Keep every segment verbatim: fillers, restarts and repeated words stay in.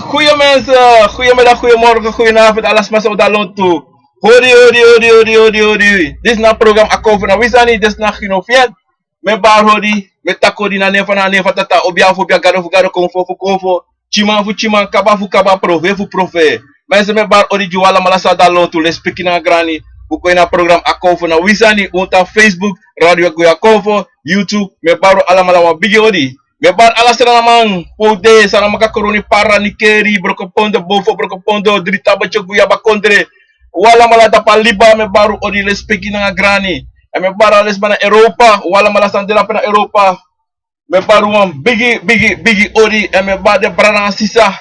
Goeie mensen, goeiemiddag, goeiemorgen, goedenavond, alles maar zo daar lontu. Hori, hori, hori, hori, hori, hori. Dit is naar program Akof na Wisani, dit is naar Gino Fiat. Met bar hori, met tak hori na nefa na nefa tata, obia fu obia, gado fu gado, konfo fu konfo, chiman fu chiman, kaba fu kaba, profe fu profe. Mensen, met bar hori gi un alamala san de na lontu, lespeki nanga grani. Un kon ini a program Akof na Wisani, un tan Facebook, Radio Goya Konfo, YouTube, met bar un alamala wan bigi hori. Met bar ala Sranan man, Pode, Saramaka, Koroni, Para, Nikeri, Brokopondo, Bofo, Brokopondo, Dritaba, Tyogu, Yaba, Kondre. Un alamala tapu a liba, met bar un hori, lespeki nanga grani. Èn met bar ala den sma na Europa, un alamala san de na pe na Europa. Met bar un wan bigi, bigi, bigi hori, èn met bar den brada nanga sisa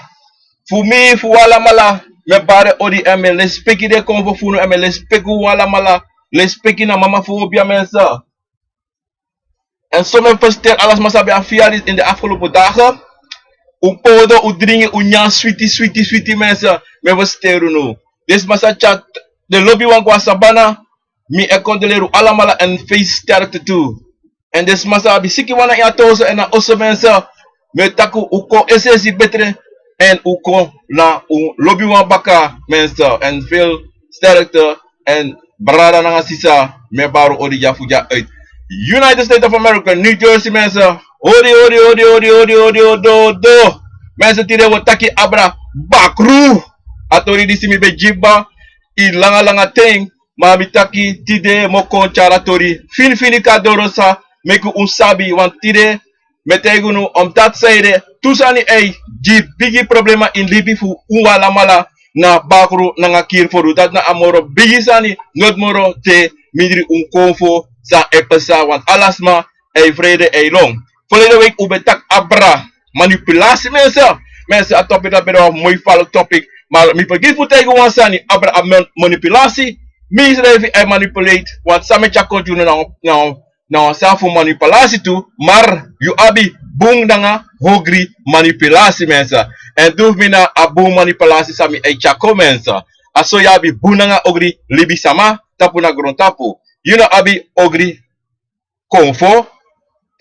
fu mi, fu un alamala, met bar den hori, èn met lespeki den konfo fu unu, èn met lespeki un alamala, lespeki na mama fu un obia, mensen. Èn so met feliciteer ala sma san ben abi fiari in de afgelopen dagen. Un powder, un dringi, un nyan switi, switi, switi, mensen. Met feliciteer unu. Den sma san tyari den lobiwan go na sabana, mi e kondoleer un alamala èn veel sterkte toe. Èn den sma san abi sikiwan na ini a toso èn na oso, mensen, mi e taki un kon esi esi betre èn un kon na un lobiwan baka, mensen. Èn veel sterkte èn brada nanga sisa, met bar un hori dya fu dya uit United States of America, New Jersey, mensen. Hori, hori, hori, hori, hori, hori, hori, hori. Mensen, tide wi o taki abra bakru. A tori disi mi ben gi kba ini langa langa ten, ma mi taki tide mi o kon tyari a tori finifini kon na doro, san meki un sabi, want tide mi e taigi unu, omdat san ede, tu sani e gi bigi problema ini libi fu un alamala, na bakru nanga kiri foru. Dati na a moro bigi sani, noiti moro de mindri un konfo san e pasa, want ala sma e frede, e lon. Verleden week un ben taki abra manipulasi, mensen. Mensen, a topic dati ben de wan moi valid topic. Ma mi vergiti fu taigi wan sani, abra a man-, manipulasi. Mi srefi e manipulate, want san mi e tyari kon gi unu na, na na wan sani fu manipulasi tu, maar yu abi bun nanga ogri manipulasi, mensen. Èn du fu mi na a bun manipulasi san mi e tyari kon, mensen. A so yu abi bun nanga ogri libisama tapu na grontapu. Yu no abi ogri konfo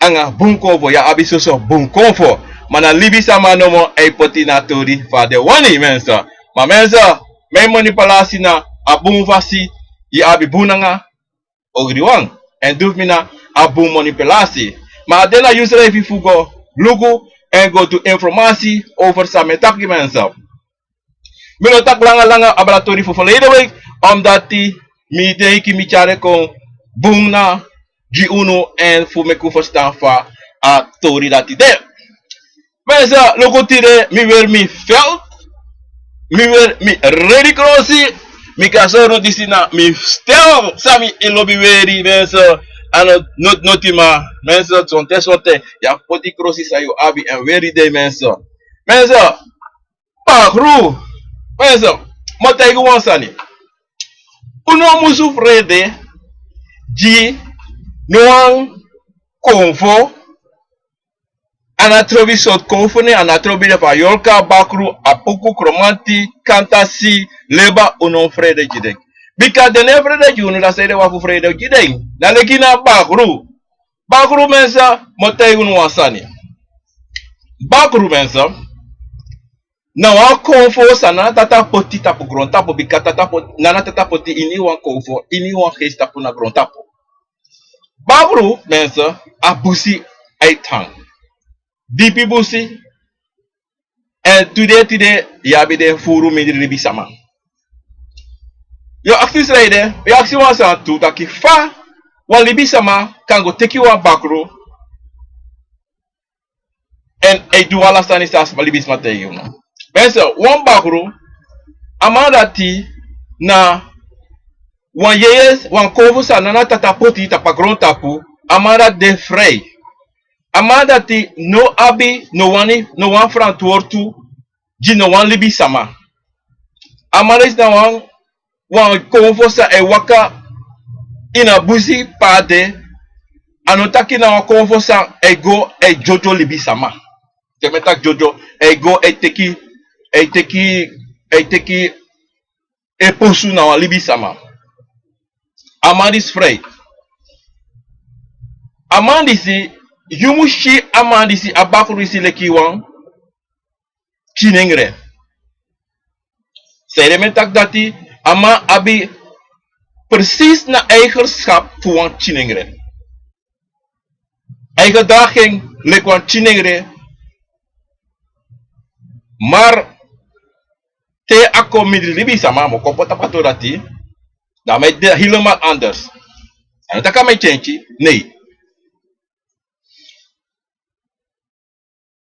nanga bun konfo, yu abi soso bun konfo. Ma na libisama nomo e poti na tori fa den wani, mensen. Ma mensen, mi manipulasi na a bun fasi, yu abi bun nanga ogriwan. Èn du fu mi na a bun manipulasi. Ma a de na yusrefi fu go luku èn go du informasi over san mi e taki, mensen. Mi no taki langa langa abra tori fu verleden week, omdat mi denki mi tyari kon bun na gi unu èn fu meki un ferstan fa a tori dati de. Mensen, luku tide, mi weri mi fel, mi weri mi redi krosi, mi kan sori unu disi na mi stel san mi e lobi weri, mensen. A no, no, noti, ma mensen, sonten, sonten yu abi poti krosi san yu abi èn weri den, mensen. Mensen, bakru, mensen, mi o taigi wan sani. Un no musu frede gi no wan konfo. A no trobi sortu konfo, ne, a no trobi de fu a yorka, bakru, apuku, kromanti, kantasi, leba, un no frede gi den. Bika den no e frede gi unu, dan san ede wan fu frede gi den? Na leki na bakru. Bakru, mensen, mi o taigi unu wan sani. Bakru, mensen, na wan konfo san nana tata poti tapu grontapu, bika tata poti, nana tata poti ini wan konfo, ini wan geisi tapu na grontapu. Bakru, mensen, a busi e tan. Dipi busi. Èn tide, tide, yu abi den furu mindri libisama. Yu o aksi san ede, yu o aksi wan sani tu taki fa wan libisama kan go teki wan bakru èn e du ala sani san libisma taigi unu. Mensen, wan bakru, a man dati na wan yeye, wan konfo san nana tata poti tapu a grontapu, a man dati de frei. A man dati no abi no wani, no wan ferantwortu gi no wan libisama. A man dati na wan wan konfo san e waka ini a busi pe a de, a no taki na wan konfo san e go e dyodyo libisama. Te mi e taki dyodyo, e go e teki, e teki, e teki e posu na wan libisama. A man disi frei. A man disi, yu mus si a man disi, a bakru disi leki wan kinengre. Te den men taki dati, a man abi precies na eigenschap fu wan tyenengre. Hij gedraagt en leki wan tyenengre. Maar te a kon mindri libisama, mi o kon poti a pato dati, dan mi e de helemaal anders. A no taki a man e kenki, nee.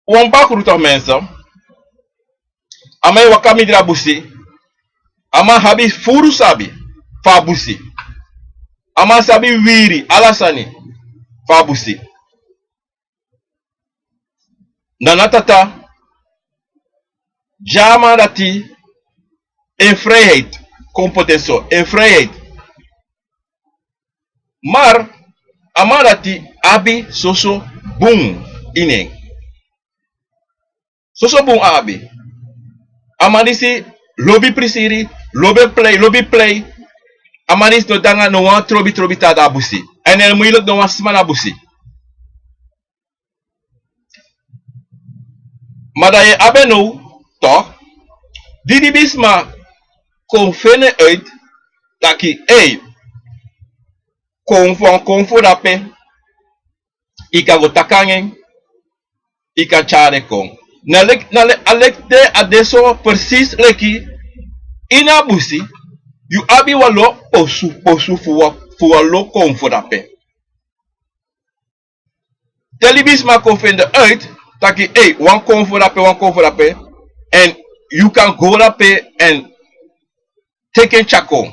Wan bakru toch mensen. A man e waka mindri a busi. A man abi furu sabi fu a busi. A man sabi wiri ala sani fu a busi. Nana Tata gi a man dati en vrijheid. Kon poti en so, en vrijheid. Maar a man dati abi soso bun ini en. Soso bun a abi. A man disi lobi prisiri, lobi plei, lobi plei. A man disi no de nanga no wan trobi trobi taa na a busi. En en moeilijk no wan sma na a busi. Ma dan yu e abi en now, toch? Di libisma kon feni en uit taki, ei, kon fu, kon fu dape, yu kan go taki nanga en, yu kan tyari en kon. Na leki, na leki, a leki de, a de so precies leki ini a busi, yu abi wan lo posu, posu fu wan, fu wan lo kon fu dape. Te libisma kon feni en uit taki, ei, wan kon fu dape, wan kon fu dape, en yu kan go dape en teki en tyari kon.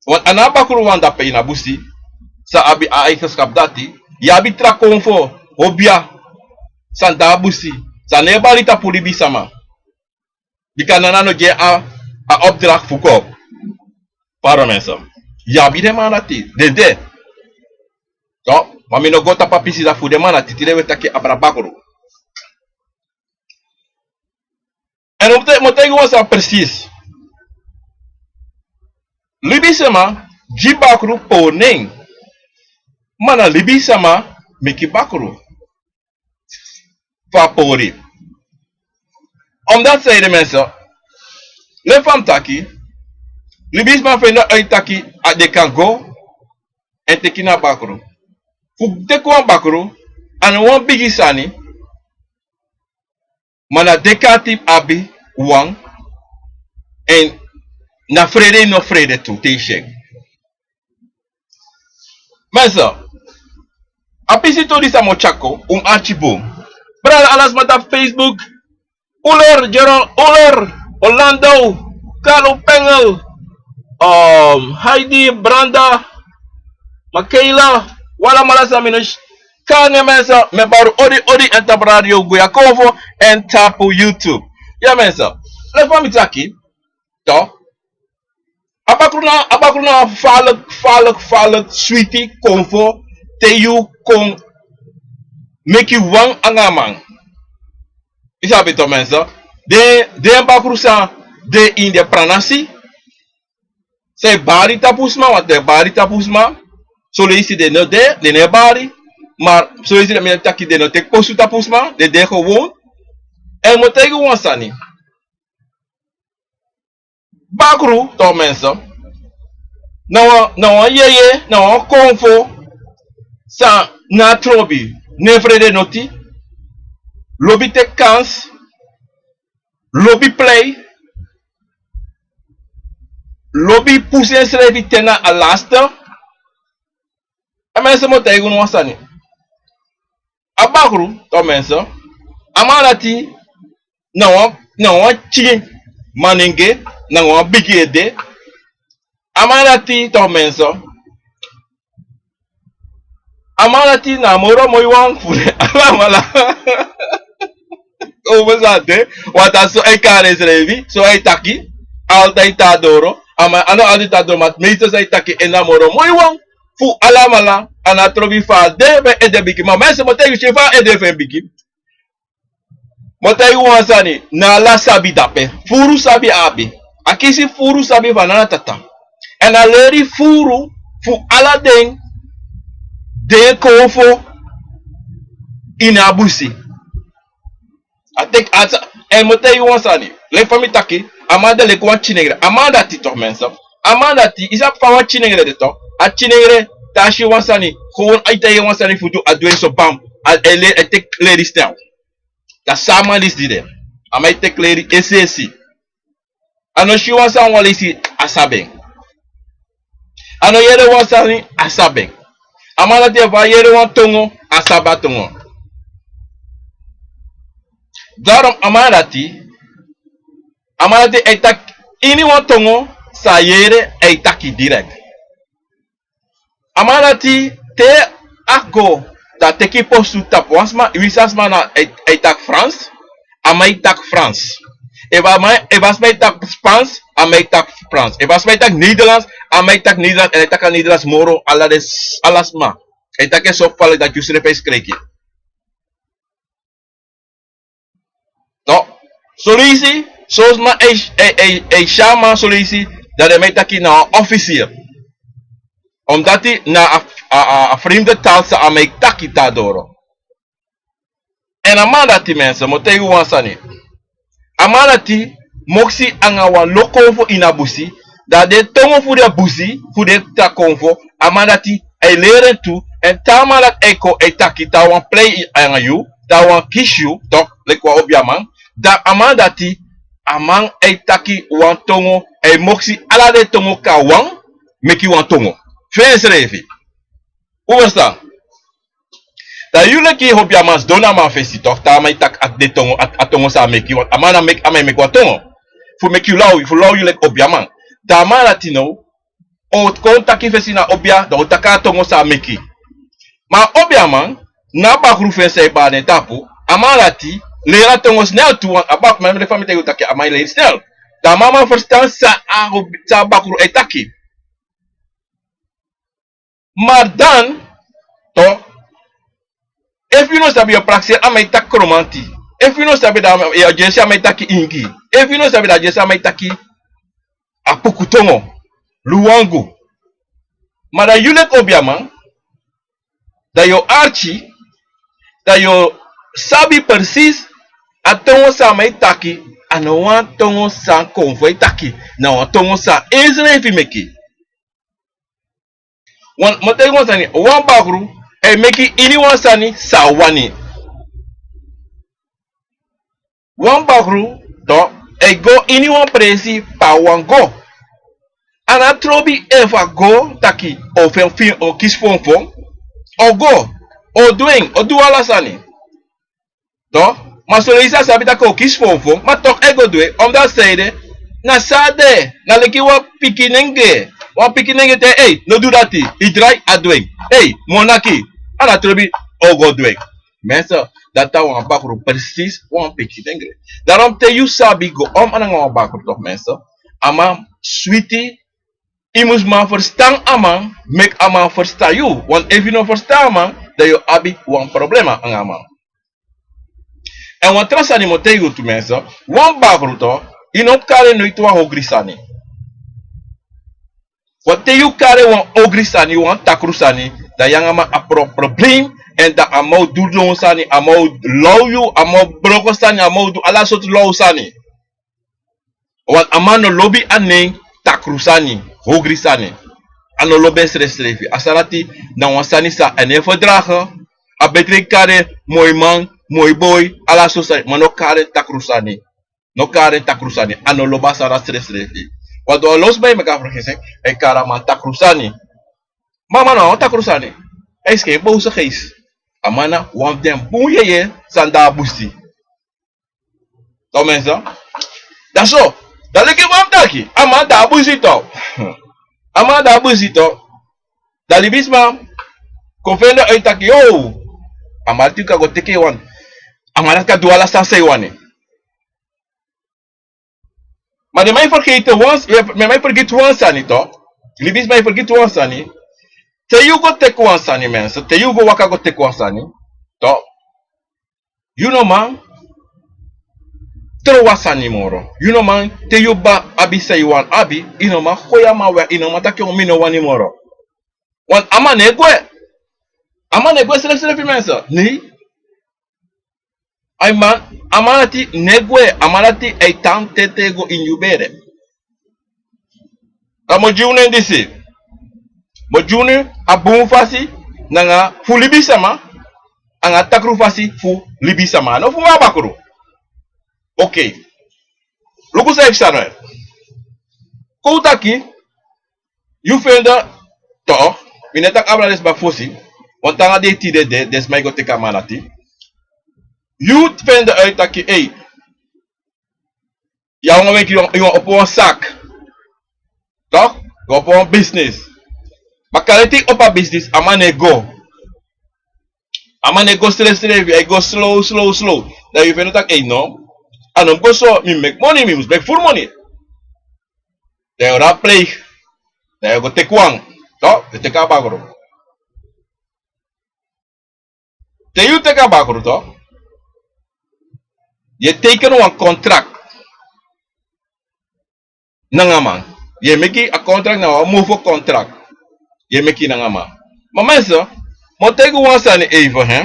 Want a no a bakru wan dape ini a busi san abi a eigenschap dati. Yu abi tra kon fu obia san de a busi, san no e bari tapu libisama. Bika Nana no gi en a, a opdracht fu kon. Pardon mensen. Yu abi den man dati, den de. So, ma mi no go tapu a pisi dati fu den man dati, tide wi e taki abra bakru. En mi o taigi, mi o taigi wan sani precies. Libisama gi bakru pori nen. Ma na libisama meki bakru fu a pori. Omdat, zei de mensen, leki fa mi taki, libisma feni en uit taki a den kan go en teki na bakru. Fu teki wan bakru, a no wan bigi sani, ma na den kaati abi wan, en na frede, no frede tu te yu si en. Mensen, a pisi tu disi a mi o tyari kon, un mus arki bun. Brada, ala sma tapu Facebook, Uler, Gerald Uler, Orlando, Carlo Pengel, um, Heidi, Branda, Makayla, un alamala san mi no si kande, mensen, mi e bari un odi odi en tapu Radio Guya Konfo en tapu YouTube. Ya mensen, leki fa mi taki, toch? A bakru na, a bakru na wan falek, falek, falek switi konfo te yu kon meki wan nanga a man. Yu sabi toch mensen? Den, den bakru san de ini den pranasi, san e bari tapu sma, want den e bari tapu sma. Son leisi den no de, den no e bari. Ma son leisi den, mi e taki, den no teki posu tapu sma, den de gewoon. En mi o taigi wan sani. Bakru, toch mensen, na wan, na wan yeye, na wan konfo san no abi trobi, no e frede noti, lobi teki kans, lobi plei, lobi pusu ensrefi te na a laste. A mensen, mi o taigi unu wan sani. A bakru, toch mensen, a man dati na wan, na wan pikin manenge, na wan bigi ede. A man dati, toch mensen, a man dati na a moro moi wan fu den alamala. Omo sante, want a so a e kari ensrefi, so a e taki, altijd te a doro, a man, a no altijd te a doro, ma meestal san a e taki, en na a moro moi wan fu alamala. A no trobi fa a de, fa en ede bigi. Ma mensen, mi o taigi yu fa a ede fu en bigi. Mi o taigi wan sani, na ala sabi dape. Furu sabi a abi. A kisi furu sabi fu a nana tata. En a leri furu fu ala den, den konfo ini a busi. A teki a sa, en mi o taigi wan sani. Leki fa mi taki, a man de leki wan tyinengre. A man dati toch, mensen. A man dati, i sabi fa wan tyinengre de toch. A tyinengre, te a si wan sani, gewoon a e taigi en wan sani fu du, a du en so bam. A e le-, a e teki leri snel. Dati san a man disi de. A man e teki leri esi esi. A no si wan sani wan leisi, a sabi en. A no yere wan sani, a sabi en. A man dati, efu a yere wan tongo, a sabi a tongo. Daarom a man dati, a man dati e taki iniwan tongo san a yere, a e taki direct. A man dati, te a go, dan a teki postu tapu wan sma, winsi a sma na e, e taki Frans, a man e taki Frans. Efu a man, efu a sma e taki Spans, a man e taki Frans. Efu a sma e taki Nederlands, a man e taki Nederlands, èn a e taki a Nederlands moro, ala den s-, ala sma. A e taki en so fala dati yusrefi e skriki. No. Solusi, son sma e, e, e, e si a man solusi, dan den man e taki na wan officier. Omdat na a, a, a, a vreemde taal san a man e taki te a doro. Èn a man dati, mensen, mi o taigi un wan sani. A man dati, moksi anga wan lo konfo ini a busi, dan den tongo fu den busi, fu den tra konfo, a man dati, a e leri en tu, èn te a man dati e kon e taki, te a wani prei anga yu, te a wani kisi yu, toch, leki wan obiaman, dan a man dati, a man e taki wan tongo, a e moksi ala den tongo kon a wan, meki wan tongo. Fu ensrefi. Un ferstan? Dan yu leki obiaman sidon na a man fesi toch, te a man e taki a den tongo, a, a tongo san a meki, want a man na meki, a man e meki wan tongo. Fu meki yu law, fu law yu leki obiaman. Dan a man dati now, o kon taki fesi na obia, dan o taki a tongo san a meki. Ma obiaman, na a bakru fu en san e bari en tapu, a man dati, leri a tongo snel tu, want a bakru, ma mi de fa mi taigi yu taki, a man e leri snel. Dan a man man ferstan san a obi-, san a bakru e taki. Maar dan, toch, efu yu no sabi, yu o prakseri a man e taki Kromanti. Efu yu no sabi, dan yu o dyesi a man e taki Ingi. Efu yu no sabi, dan yu o dyesi a man e taki a Puku tongo, Luwangu. Maar dan yu leki obiaman, dan yu o arki, dan yu o sabi precies a tongo san a man e taki, a no wan tongo san konfo e taki, na wan tongo san ensrefi meki. Wan, mi o taigi wan sani, wan bakru e meki iniwan sani san a wani. Wan bakru, toch, e go iniwan presi pe a wani go. A no trobi efu a go taki o fen-, fen-, o kisi fonfon, o go, o du en, o du ala sani. Toch, ma son leisi a sabi taki o kisi fonfon, ma toch a e go du en, omdat a sani de, na san a de, na leki wan pikinengre. Wan pikinengre te, ei, no du dati, i drai, a du en. Ei, monaki, a no trobi, o go du en. Mensen, dati na wan bakru, precies wan pikinengre. Daarom te yu sabi go om nanga wan bakru toch, mensen, a man switi, i mus man ferstan a man, meki a man ferstan yu. Want efu yu no ferstan a man, dan yu o abi wan problema nanga a man. Èn wan tra sani mi o taigi yu tu, mensen. Wan bakru toch, yu no mus kari en noiti wan ogri sani. Want te yu kari en wan ogri sani, wan takru sani, dan yu nanga a man abi pro-, probleem, èn dan a man o du lon sani, a man o law yu, a man o broko sani, a man o du ala sortu law sani. Want a man no lobi a nen takru sani, ogri sani. A no lobi en srefsrefi. A sani dati na wan sani san a no e verdragen. A betre kari en moi man, moi boy, ala sortu sani, ma no kari en takru sani. No kari en takru sani, a no lobi a sani dati srefsrefi. Want a lobi sma e meki a vergissing, e kari a man takru sani. Ma a man na wan takru sani. A e skin boze geest. A man na wan fu den bun yeye san de a busi. Toch mensen. Dati so. Dan leki fa mi taki, a man de a busi toch. A man de a busi toch. Dan libisma kon fende uit taki, yo, a man dati kan go teki en wan. A man dati kan du ala san san yu wani. Ma den man e fergiti wan, den man e fergiti wan sani toch. Libisma e fergiti wan sani. Te yu go teki wan sani, mensen, te yu go waka go teki wan sani, toch, yu no man tron wan sani moro. Yu no man, te yu abi san yu wani abi, yu no man go a man we, yu no man taki mi no wani moro. Want a man no e gwe. A man no e gwe srefsrefi, mensen. Nee. A man, a man dati no e gwe, a man dati e tan te te go ini yu bere. Dan mi o gi unu en disi. Mi o gi unu a bun fasi nanga fu libisama, anga takru fasi fu libisama. No fu wan bakru. Oké. Luku san e psa no. Kon un taki, yu fende, toch, mi no e taki abra den sma fosi, want anga den tide de, den sma e go teki a man dati. Yu fende uit taki, ei, yu wani meki, yu wani opo wan saki. Toch? Yu wani opo wan business. Ma kande te yu opo a business, a man no e go. A man no e go srefsrefi, a e go slow, slow, slow. Dan yu fende taki, ei no, a no mus go so, mi meki moni, mi mus meki furu moni. Dan yu o raadpleeg. Dan yu o go teki wan. Toch? Yu teki a bakru. Te yu teki a bakru toch, yu e teken wan contract nanga a man. Yu e meki a contract, na wan mofo contract yu e meki nanga a man. Ma mensen, mi o taigi wan sani even, hè.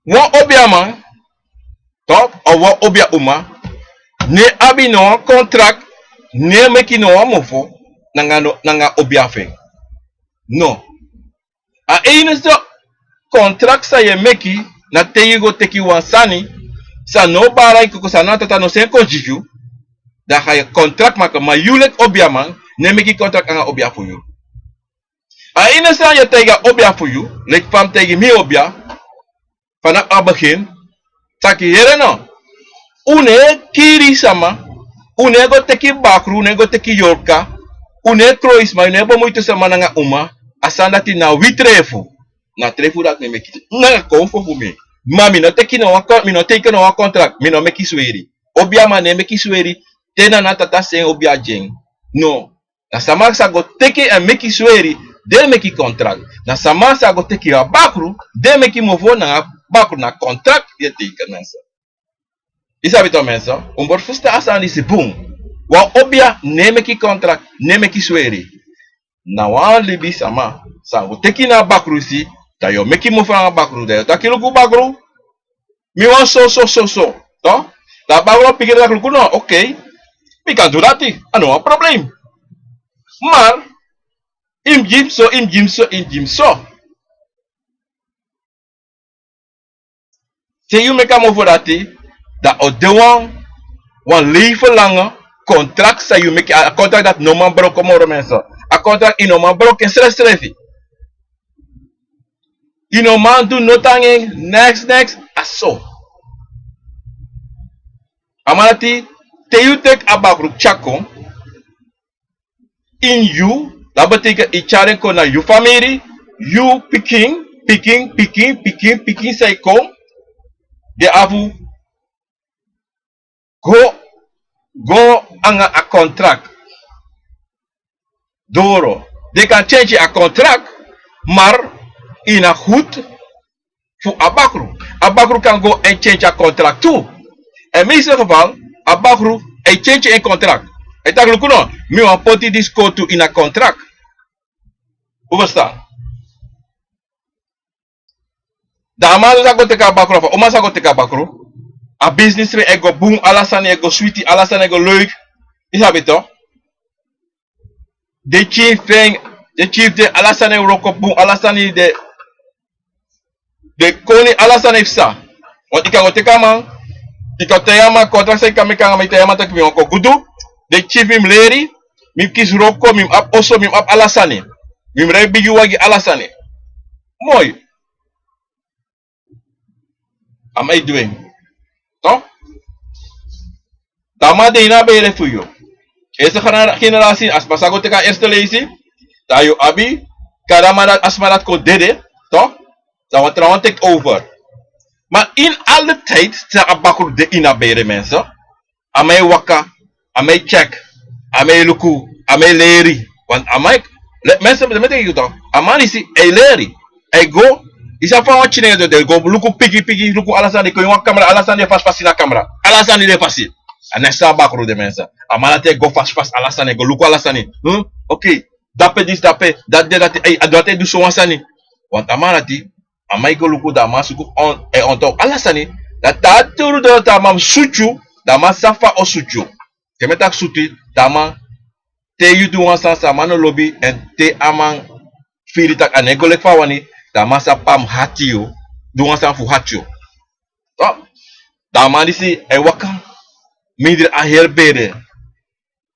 Wan obiaman toch, of wan obiauma, no e abi no wan contract, no e meki no wan mofo nanga, no, nanga obia fu en. No. A enigste contract san yu e meki, na te yu go teki wan sani san no bari yu koko, san no a tata no seni kon gi yu, dan a contract meki. Ma yu leki obiaman no e meki contract anga obia fu yu. A enigste san yu e taigi a obia fu yu, leki fa mi taigi mi obia, vanaf a begin, taki yere no. Un no e kiri sama, un no e go teki bakru, un no e go teki yorka, un no e kroi sma, un no e bemoei sama nanga uma. A sani dati na wi trefu. Na trefu dati mi e meki nanga konfo fu mi. Ma mi no teki no wan kon-, mi no teki no wan contract, mi no meki sweri. Obiaman no e meki sweri te na na tata seni obia gi en. No. Na sama sa go teki en meki sweri, den meki contract. Na sama sa go teki a bakru, den meki mofo nanga bakru, na contract yu e teken, mensen. Yu sabi toch, mensen? Un mus ferstan a sani disi bun. Wan obia no e meki contract, no e meki sweri. Na wan libisama sa go teki na bakru disi, dan yu o meki mofo nanga bakru, dan yu o taki luku bakru, mi wani so, so, so, so. Toch? Dan bakru o piki en taki luku no, oké. Mi kan du dati, a no wan probleem. Maar yu mus gi mi so, yu mus gi mi so, yu mus gi mi so. Te yu meki a mofo dati, dan o de wan, wan levenslange contract san yu meki, a contract dati no man broko moro, mensen. A contract yu no man broko en srefsrefi. Yu no man du noti nanga en, niks, niks, a so. A man dati, te yu teki a bakru tyari kon ini yu, dati betekent yu tyari en kon na yu famiri, yu pikin, pikin, pikin, pikin, pikin san e kon, den abi fu go, go nanga a contract doro. Den kan change a contract, maar yu na goed fu a bakru. A bakru kan go en change a contract tu. En meeste geval, a bakru e change en contract. E taki luku no, mi wani poti disi kon tu ini a contract. Un ferstan? Dan a man sa go teki a bakru, of a uma sa go teki a bakru. A business fu en e go bun, ala sani e go switi, ala sani e go leuk. Yu sabi toch? Den chief fu en, den chief de, ala sani e wroko bun, ala sani de, den koni, ala sani e psa. Want yu kan go teki a man, yu kan taigi a man contract san yu kan meki nanga mi, yu taigi a man taki mi wani kon gudu. Den chief, mi mus leri, mi mus kisi wroko, mi mus abi oso, mi mus abi ala sani. Mi mus rij bigi wagi, ala sani. Moi. A man e du en. Toch? Dan a man de ini a bere fu yu. Eerste genera-, generatie, a sma sa go teki a eerste leisi, dan yu abi, kande a man dati, a sma dati kon dede, toch? Dan wan trawan teki over. Maar in alle tijd san a bakru de ini a bere, mensen, a man e waka, a man e check, a man e luku, a man e leri. Want a man e, le-, mensen, mensen denken toch, a man disi e leri. A e go, yu sabi fa wan chinese de, den go luku piki piki, luku ala sani, kon ini wan kamra, ala sani de fasi fasi na kamra. Ala sani de fasi. A no so a bakru de, mensen. A man dati e go fasi fasi, ala sani, e go luku ala sani. Hmm? Oké. Dape disi, dape, dati de, dati, ei, a dati e du so wan sani. Want a man dati, A man e go luku, da a man suku, en onto ala sani. Da te a turu doro, te a man sutu yu, da a man sabi fa a o sutu yu. Te mi e taki sutu yu, da a man, te yu du wan sani san a man no lobi, en te a man firi taki a no e go leki fa a wani, da a man sabi pe a mu hati yu, du wan sani fu hati yu. Da a man disi e waka mindri a heri bere.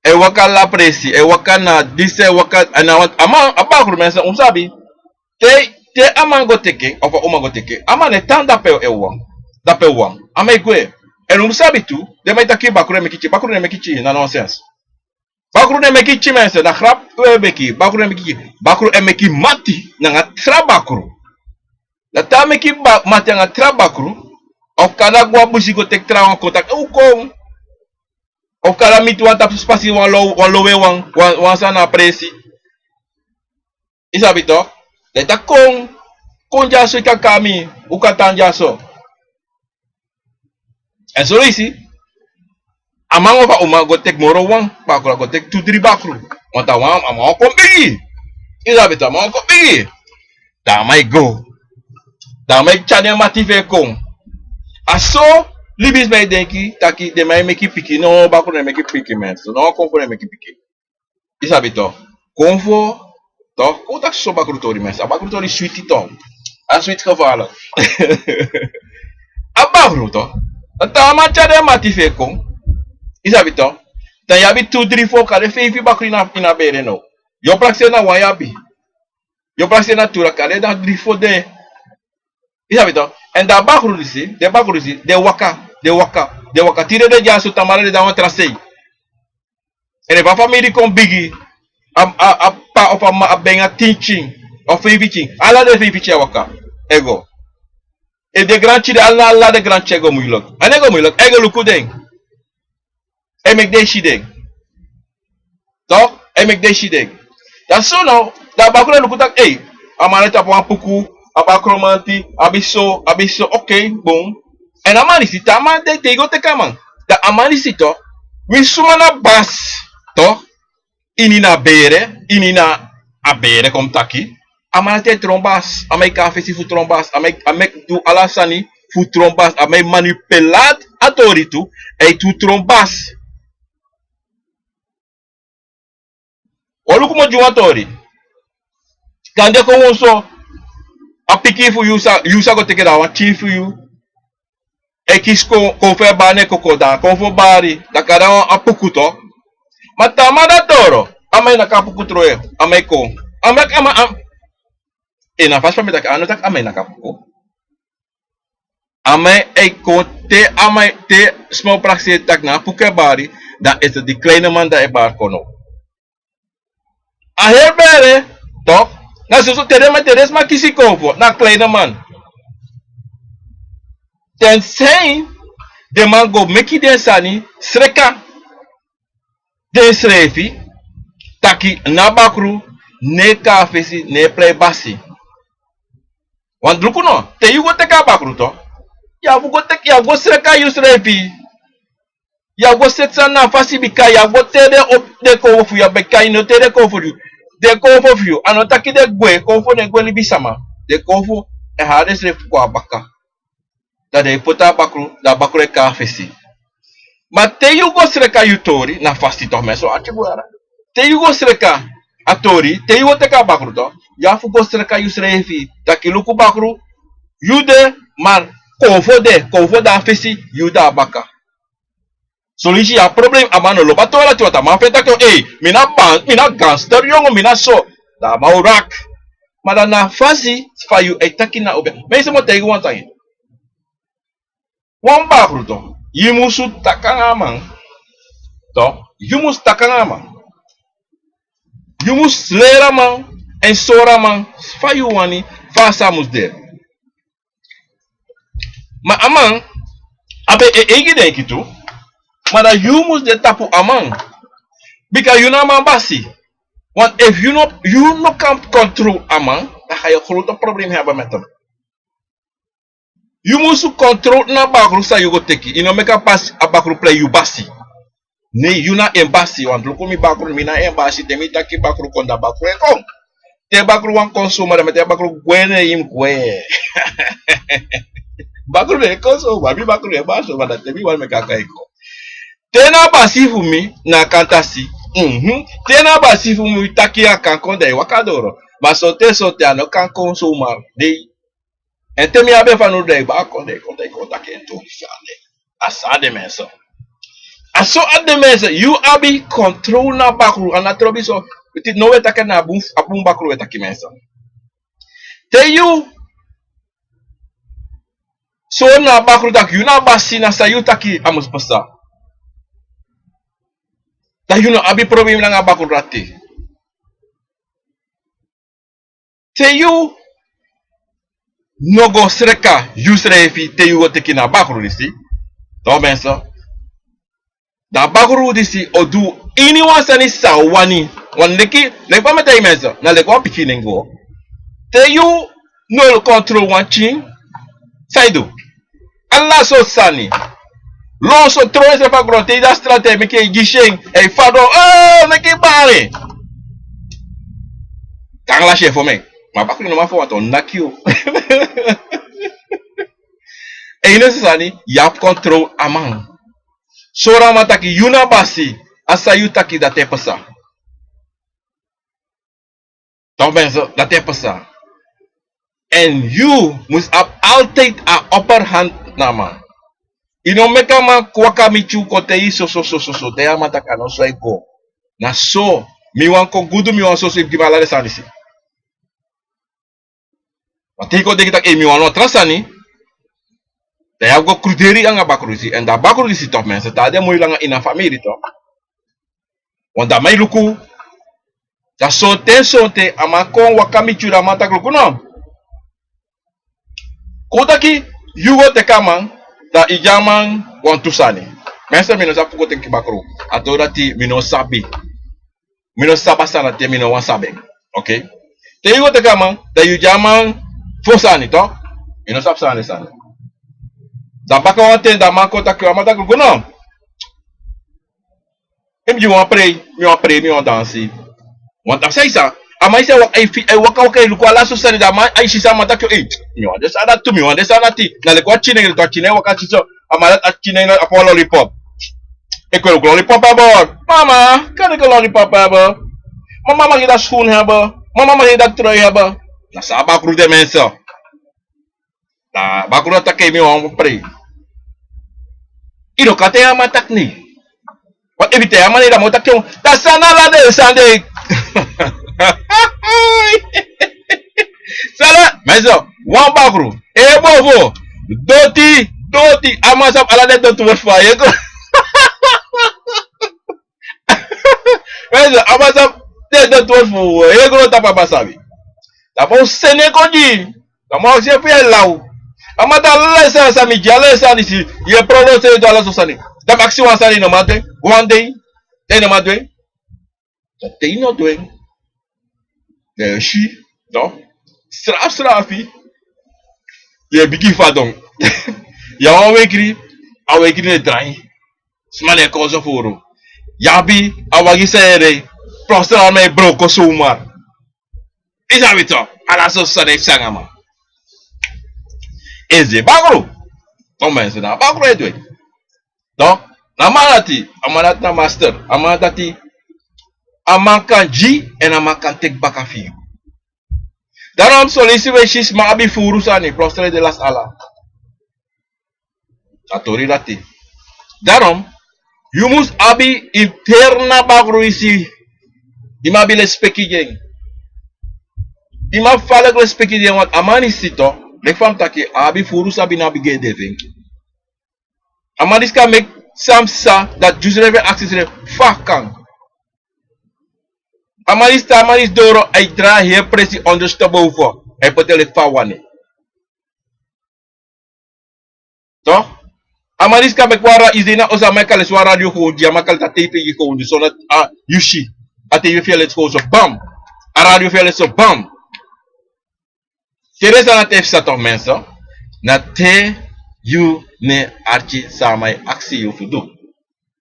E waka ala presi, e waka na disi, e waka, a na wan, a man, a bakru mensen un sabi. Te, te a man go teki, of a uma go teki, a man e tan dape e wan, dape wan. A man e gwe. En un sabi tu, den man e taki bakru e meki tyari, bakru no e meki tyari, na nonsens. Bakru no e meki tyari mensen, na grap un e meki, bakru no e meki tyari. Bakru e meki mati nanga tra bakru. Da te a meki ba-, mati nanga tra bakru, of kan a go a busi go teki trawan kon taki, un kon. Of kan a miti wan tapu spasi, wan lo-, wan lowe wan, wan, wan sani na presi. I sabi toch? Da a taki kon, kon dyaso, i kan kon na mi, un kan tan dyaso. En so leisi, a man of a uma go teki moro wan bakru, a go teki tu dri bakru. Want a wan, a man o kon bigi. I sabi toch, a man o kon bigi. Da a man e go. Da a man e tyari den mati fu en kon. A so libisma e denki taki den man e meki pikin. No, bakru no e meki pikin mensen. No, konfo no e meki pikin. I sabi toch. Konfo, toch, kon taki so bakru tori mensen. A bakru tori switi toch. A switi gevaarlijk. A bakru toch. Da te a man tyari den mati fu en kon. I sabi toch. Dan yu abi tu, dri, fo, kande feifi bakru ini a, ini a bere now. Yu o prakseri na wan yu abi. Yu o prakseri na tu, dan kande dan dri, fo de. I sabi toch. En dan a bakru disi, den bakru disi, den waka, den waka, den waka. Tide den dyaso, tamara den de na wan tra sei. En efu a famiri kon bigi, a, a, a p'pa of a m'ma abi nanga tin pikin, of feifi pikin, ala den feifi pikin e waka e go. Efu den granpikin de, ala, ala den granpikin e go moeilijk. A no e go moeilijk, a e go luku den. A e meki den si den. Toch? A e meki den si den. Da so now, da a bakru e luku taki, ei, a man e tapu wan puku, a bakru manti, abi so, abi so, oké, bun. En a man disi, te a man de, te yu go teki a man. Da a man disi toch, winsi suma na basi, toch? Ini na bere, ini na a bere kon taki. A man e tron basi, a man e kon na fesi fu tron basi, a man e, a man e du ala sani fu tron basi, a man e manipulate a tori tu, a e du tron basi. Un o luku mi o gi wan tori. Kande kon wan so, a pikin fu yu sa, yu sa go teki, da wan pikin fu yu e kisi kon, konfo e bari na en koko, da konfo bari, da kande a puku toch. Ma te a man de doro, a man e naki a puku trowe, a man e kon. A man, a man, a, en a fasi fa mi taki, a no taki a man e naki a puku. A man e kon te, a man e te, sma o prakseri taki na a puku e bari, dan is het die kleine man dan e bari kon now. A heri bere, toch? Na soso te den man, te den sma kisi konfo, na kleine man. Tenzij den man go meki den sani sreka densrefi, taki na bakru no e kon na fesi, no e prei basi. Want luku no, te yu go teki a bakru toch, yu abi fu go teki, yu abi go sreka yusrefi. Yu abi go seti sani na fasi, bika yu abi go teki den op, den konfo fu yu, bika yu no teki den konfo fu yu. Den konfo fu yu, a no taki den gwe, konfo no e gwe libisama. Den konfo e hara densrefi kon na baka. Da den e poti a bakru, da a bakru e kon na fesi. Ma te yu go sreka yu tori, na fasi toch mensen, ati bun yere. Te yu go sreka a tori, te yu go teki a bakru toch, yu abi fu go sreka yusrefi. Taki luku bakru, yu de, ma konfo de, konfo de na fesi, yu de na baka. Son leisi yu abi problem, a man no lobi a tori dati, want a man feni taki, ei, mi na ban, mi na gangster yongu, mi na so. Da a man o wraki. Ma da na a fasi fa yu e taki na obe. Mi e si mi o taigi wan sani. Wan bakru toch, yu musu taki nanga a man. Toch, yu musu taki nanga a man. Yu musu leri a man, èn sori a man fa yu wani, fa a sani musu de. Ma a man abi en eigi denki tu, ma da yu musu de tapu a man. Bika yu na a man basi. Want efu yu no, yu no kan control a man, da yu o grote problem hebben met hem. Yu musu control na a bakru san yu go teki. Yu no meki a basi, a bakru prei yu basi. Nee, yu na en basi, want luku mi bakru, mi na en basi, te mi taki bakru kon, da bakru e kon. Te bakru wani kon suma, dan mi e taigi bakru gwe, ne yu mus gwe. Bakru no e kon suma, mi bakru e basi suma, dan te mi wani meki a kon e kon. Te na basi fu mi, na kantasi. Mhm. Te na basi fu mi taki a kan kon, dan yu waka doro. Ma sonten sonten a no kan kon suma. Dei. Èn te mi abi en fanowdu, dan yu baka kon, dan yu kon, dan yu kon taki en tori san de. A so a de, mensen. A so a de, mensen. Yu abi control na bakru, a no trobi so. Iti no, wi e taki na a bun, a bun bakru wi e taki, mensen. Te yu sori na bakru taki yu na basi, na san yu taki a mus pasa. Dan yu no abi problem nanga bakru dati. Te yu no go sreka yusrefi te yu go teki na bakru disi. Toch, mensen. Dan bakru disi o du iniwan sani san a wani. Wan leki, leki fa mi e taigi, mensen, na leki wan pikin nen go. Te yu no control wan pikin, san yu du? Ala sortu sani. Lon so, tron ensrefi a gron, te yu de a strati, e meki yu e gi en, e fadon, oh, meki yu bari. Tan lasi en fu mi. Ma bakru no man fu wan ton naki yu. Èn yu no si sani, yu abi control a man. Sori a man taki yu na basi, a san yu taki dati e pasa. Toch, mensen, dati e pasa. Èn yu mus abi altijd a upper hand na a man. Yu no meki a man waka miti yu kon taigi yu soso, soso, soso, dan yu a man taki a no so e go. Na so, mi wani kon gudu, mi wani soso, yu gi mi ala den sani disi. Ma te yu kon denki taki, ei, mi wani wan tra sani. Dan yu abi go kruderi anga bakru disi. Èn dan bakru disi, toch, mensen, tan a de moi langa ini a famiri, toch. Want dan mi e luku. Dan sonten sonten a man kon waka miti yu, dan a man taki luku no. Kon taki yu go teki a man, dan yu gi a man wantu sani. Mensen, mi no sabi fu go teki bakru. A tori dati mi no sabi. Mi no sabi a sani dati, mi no wani sabi en. Oké. Te yu go teki a man, dan yu gi a man fo sani, toch? Mi no sabi san na den sani. Dan baka wan ten, dan a man kon taki, a man taki luku no. Yu mus gi mi wan prei, mi wani prei, mi wani dansi. Want a san yu sa, a man disi e waka, e waka, waka, e luku ala sortu sani, dan a man, a e si san a man taki, ei, mi wani den sani dati tu, mi wani den sani dati. Na leki wan pikin nen, leki wan pikin nen e waka si so, a man dati, a pikin nen, a poti lollipop. Ik wil ook lollipop hebben, hoor. Mama, kan ik een lollipop hebben? Mama, mag ik dat schoen hebben? Mama, mag ik dat trui hebben? Na so a bakru de, mensen. Dan bakru o taki, mi wani prei. Yu no kan taigi a man taki nei. Want efu yu taigi a man nei, dan a man o taki, dan san na ala den sani de? San na, mensen, wan bakru. E bobo. Doti, doti. A man sabi ala den doti wortu fu a yeye go. Mensen, a man sabi den doti wortu fu a yeye go, tapu a man sabi. Dan a man o seni en kon gi yu. Dan a man o aksi yu efu yu e law. A man taki ala den sani san mi gi, ala den sani disi, yu e prononse, yu e du ala sortu sani. Dan mi aksi wan sani, yu no man du en. Wan dei, dan yu no man du en. Dan te yu no du en, dan yu o si, no? Srafi srafi. Yu e bigin fadon. Yu abi wan wenkri, a wenkri no e drai. Sma no e kon so furu. Yu abi a wagi san yu e rei, plotseling a man e broko zomaar. Yu sabi toch, ala sortu sani e psa nanga man. Esi bakru. Sommige mensen na bakru e du en. Donc, na man dati, a man dati na master, a man dati, a man kan gi, èn a man kan teki baka fu yu. Daarom son leisi wi e si sma abi furu sani, plotseling den lasi ala. A tori dati. Daarom, yu mus abi interna bakru disi. Yu mus abi lespeki gi en. Yu mus abi falek lespeki gi en, want a man disi toch, leki fa mi taki, a abi furu sabi, no abi gi en de fu en. A man disi kan meki san psa, dati yu srefi e aksi yusrefi fa a kan. A man disi, te a man disi doro, a e drai heri presi ondersteboven. A e poti en leki fa a wani. Toch? A man disi kan meki wan ra-, yu de na oso, a man e kan lesi wan radio gewoon gi yu, a man kan lesi a tv gi yu gewoon gi yu, sondro, a, yu si. A tv fu yu e leti gewoon so, bam. A radio fu yu e leti so, bam. Te den sani dati e psa toch, mensen, na te yu no e arki san a man e aksi yu fu du.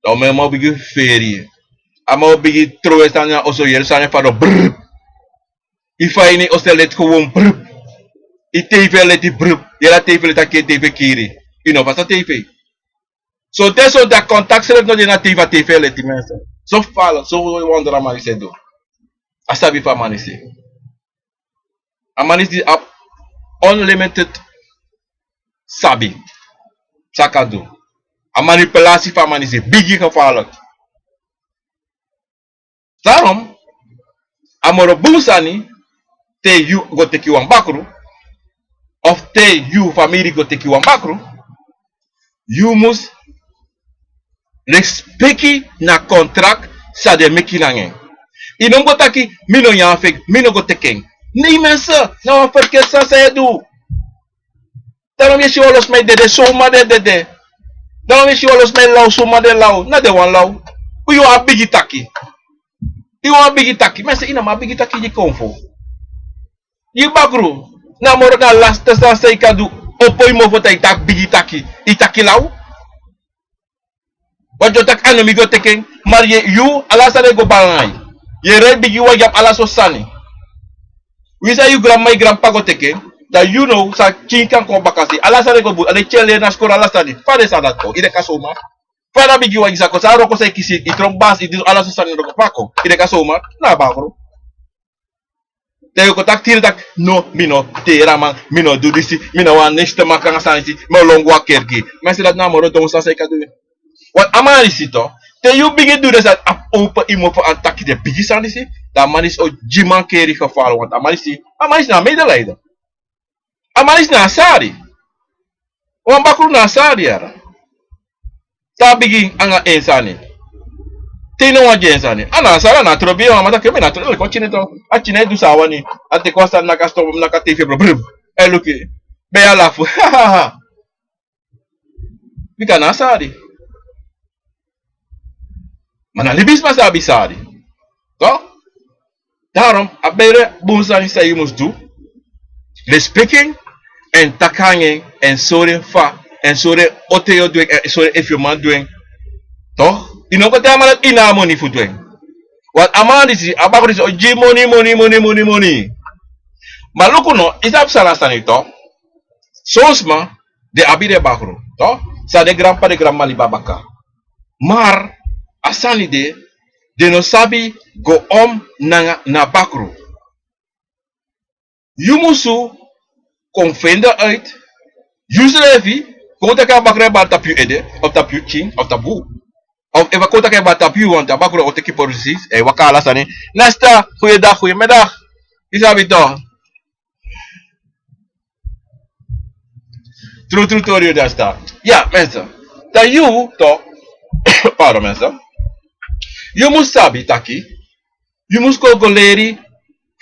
Dan a man o bigin feri. A man o bigin trowe sani na oso, yere sani e fadon, brrr. Yu fa ini yu osten leti gewon brup. Yu tv leti brup. Yu e lati tv leti a kiri tv kiri. Yu no pasa tv. So te so dati kontak srefi no de na tv a tv leti mensen. So fala so wondra man disi e du. A sabi fu a man disi. A man disi abi unlimited sabi san a kan du. A manipulasi fu a man disi bigi gevaarlijk. Daarom a moro bun sani te yu go teki wan bakru of te yu famiri go teki wan bakru, yu mus respeki na kontrak san den meki nanga en. Yu no mus go taki mi no nyan feki, mi no go teki en. Nei mensen, na wan ferkeri sani san yu e du. Daarom yu e si wan lo sma e dede, suma den dede. Daarom yu e si wan lo sma e law, suma den law. Na den wani law. Yu wani bigi taki. Yu wani bigi taki. Mensen, yu no man bigi taki gi konfo. Yu bakru, na moro na lasti sani san yu kan du. Opo yu mofo dan yu taki bigi taki. Yu taki law. Wan yu o taki a no mi go teki en. Mari yu ala sani e go bari nanga yu. Yu e rei bigi wagi, yu abi ala sortu sani. Wi san yu granmama, yu granpapa go teki en, dan yu no sa pikin kan kon baka sei. Ala sani e go bun, a den tyari leri na skoro, ala sani. Fa den sani dati kon, yu denki a somar? Fa a bigi wagi sa kon, san a wroko san yu kisi, yu tron basi, yu du ala sortu sani, wroko fa a kon, yu denki a somar? Na a bakru. Dan yu kon taki tiri taki no, mi no teri a man, mi no du disi, mi no wani nesti te maki nanga sani disi, mi o lon go a kerki. Ma yu si dati na a moro don sani san yu kan du. Wan a man disi tu, te yu bigin du den sani, a opo yu mofo, a taki den bigi sani disi, dan a man disi o gi mankeri gevaarlijk, want a man disi, a man disi na a medelijden. A man disi na a sari. Wan bakru na a sari yara. Te a bigin nanga en sani. Te yu no wani gi en sani. A na a sari, a na a trobi, wan man taki mi na trobi, leki wan tyene tu. A tyene e du san a wani. A teki wan sani naki a stomach, naki a tv, bro, bro. E luku yu. Ben yu a lafu. Bika na a sari. Ma na libisma sa abi sari. Toch? Daarom, a bere bun sani san yu mus du. Respeki en, èn taki nanga en, èn sori en fa, èn sori en o te yu o du en, èn sori en efu yu man du en. Toch? Yu no go taigi a man dati yu no abi moni fu du en. Want a man disi, a bakru disi o gi yu moni, moni, moni, moni, moni. Ma luku no, yu sabi san na a sani toch. Son sma, den abi den bakru, toch? San den granpapa, den granmama libi a baka. Maar a sani de, den no sabi go om nanga na bakru. Yu musu kon fende uit, yusrefi, kon teki a bakru e bari tapu yu ede, of tapu yu pikin, of tapu yu. Of efu a kon taki a e bari tapu yu, want a bakru o teki precies, e waka ala sani. Nesta, goeiedag, goeiemiddag. Yu sabi toch. Tru tru tori yu de a start. Ya, mensen. Dan yu toch. Pardon, mensen. Yu mus sabi taki, yu mus kon go leri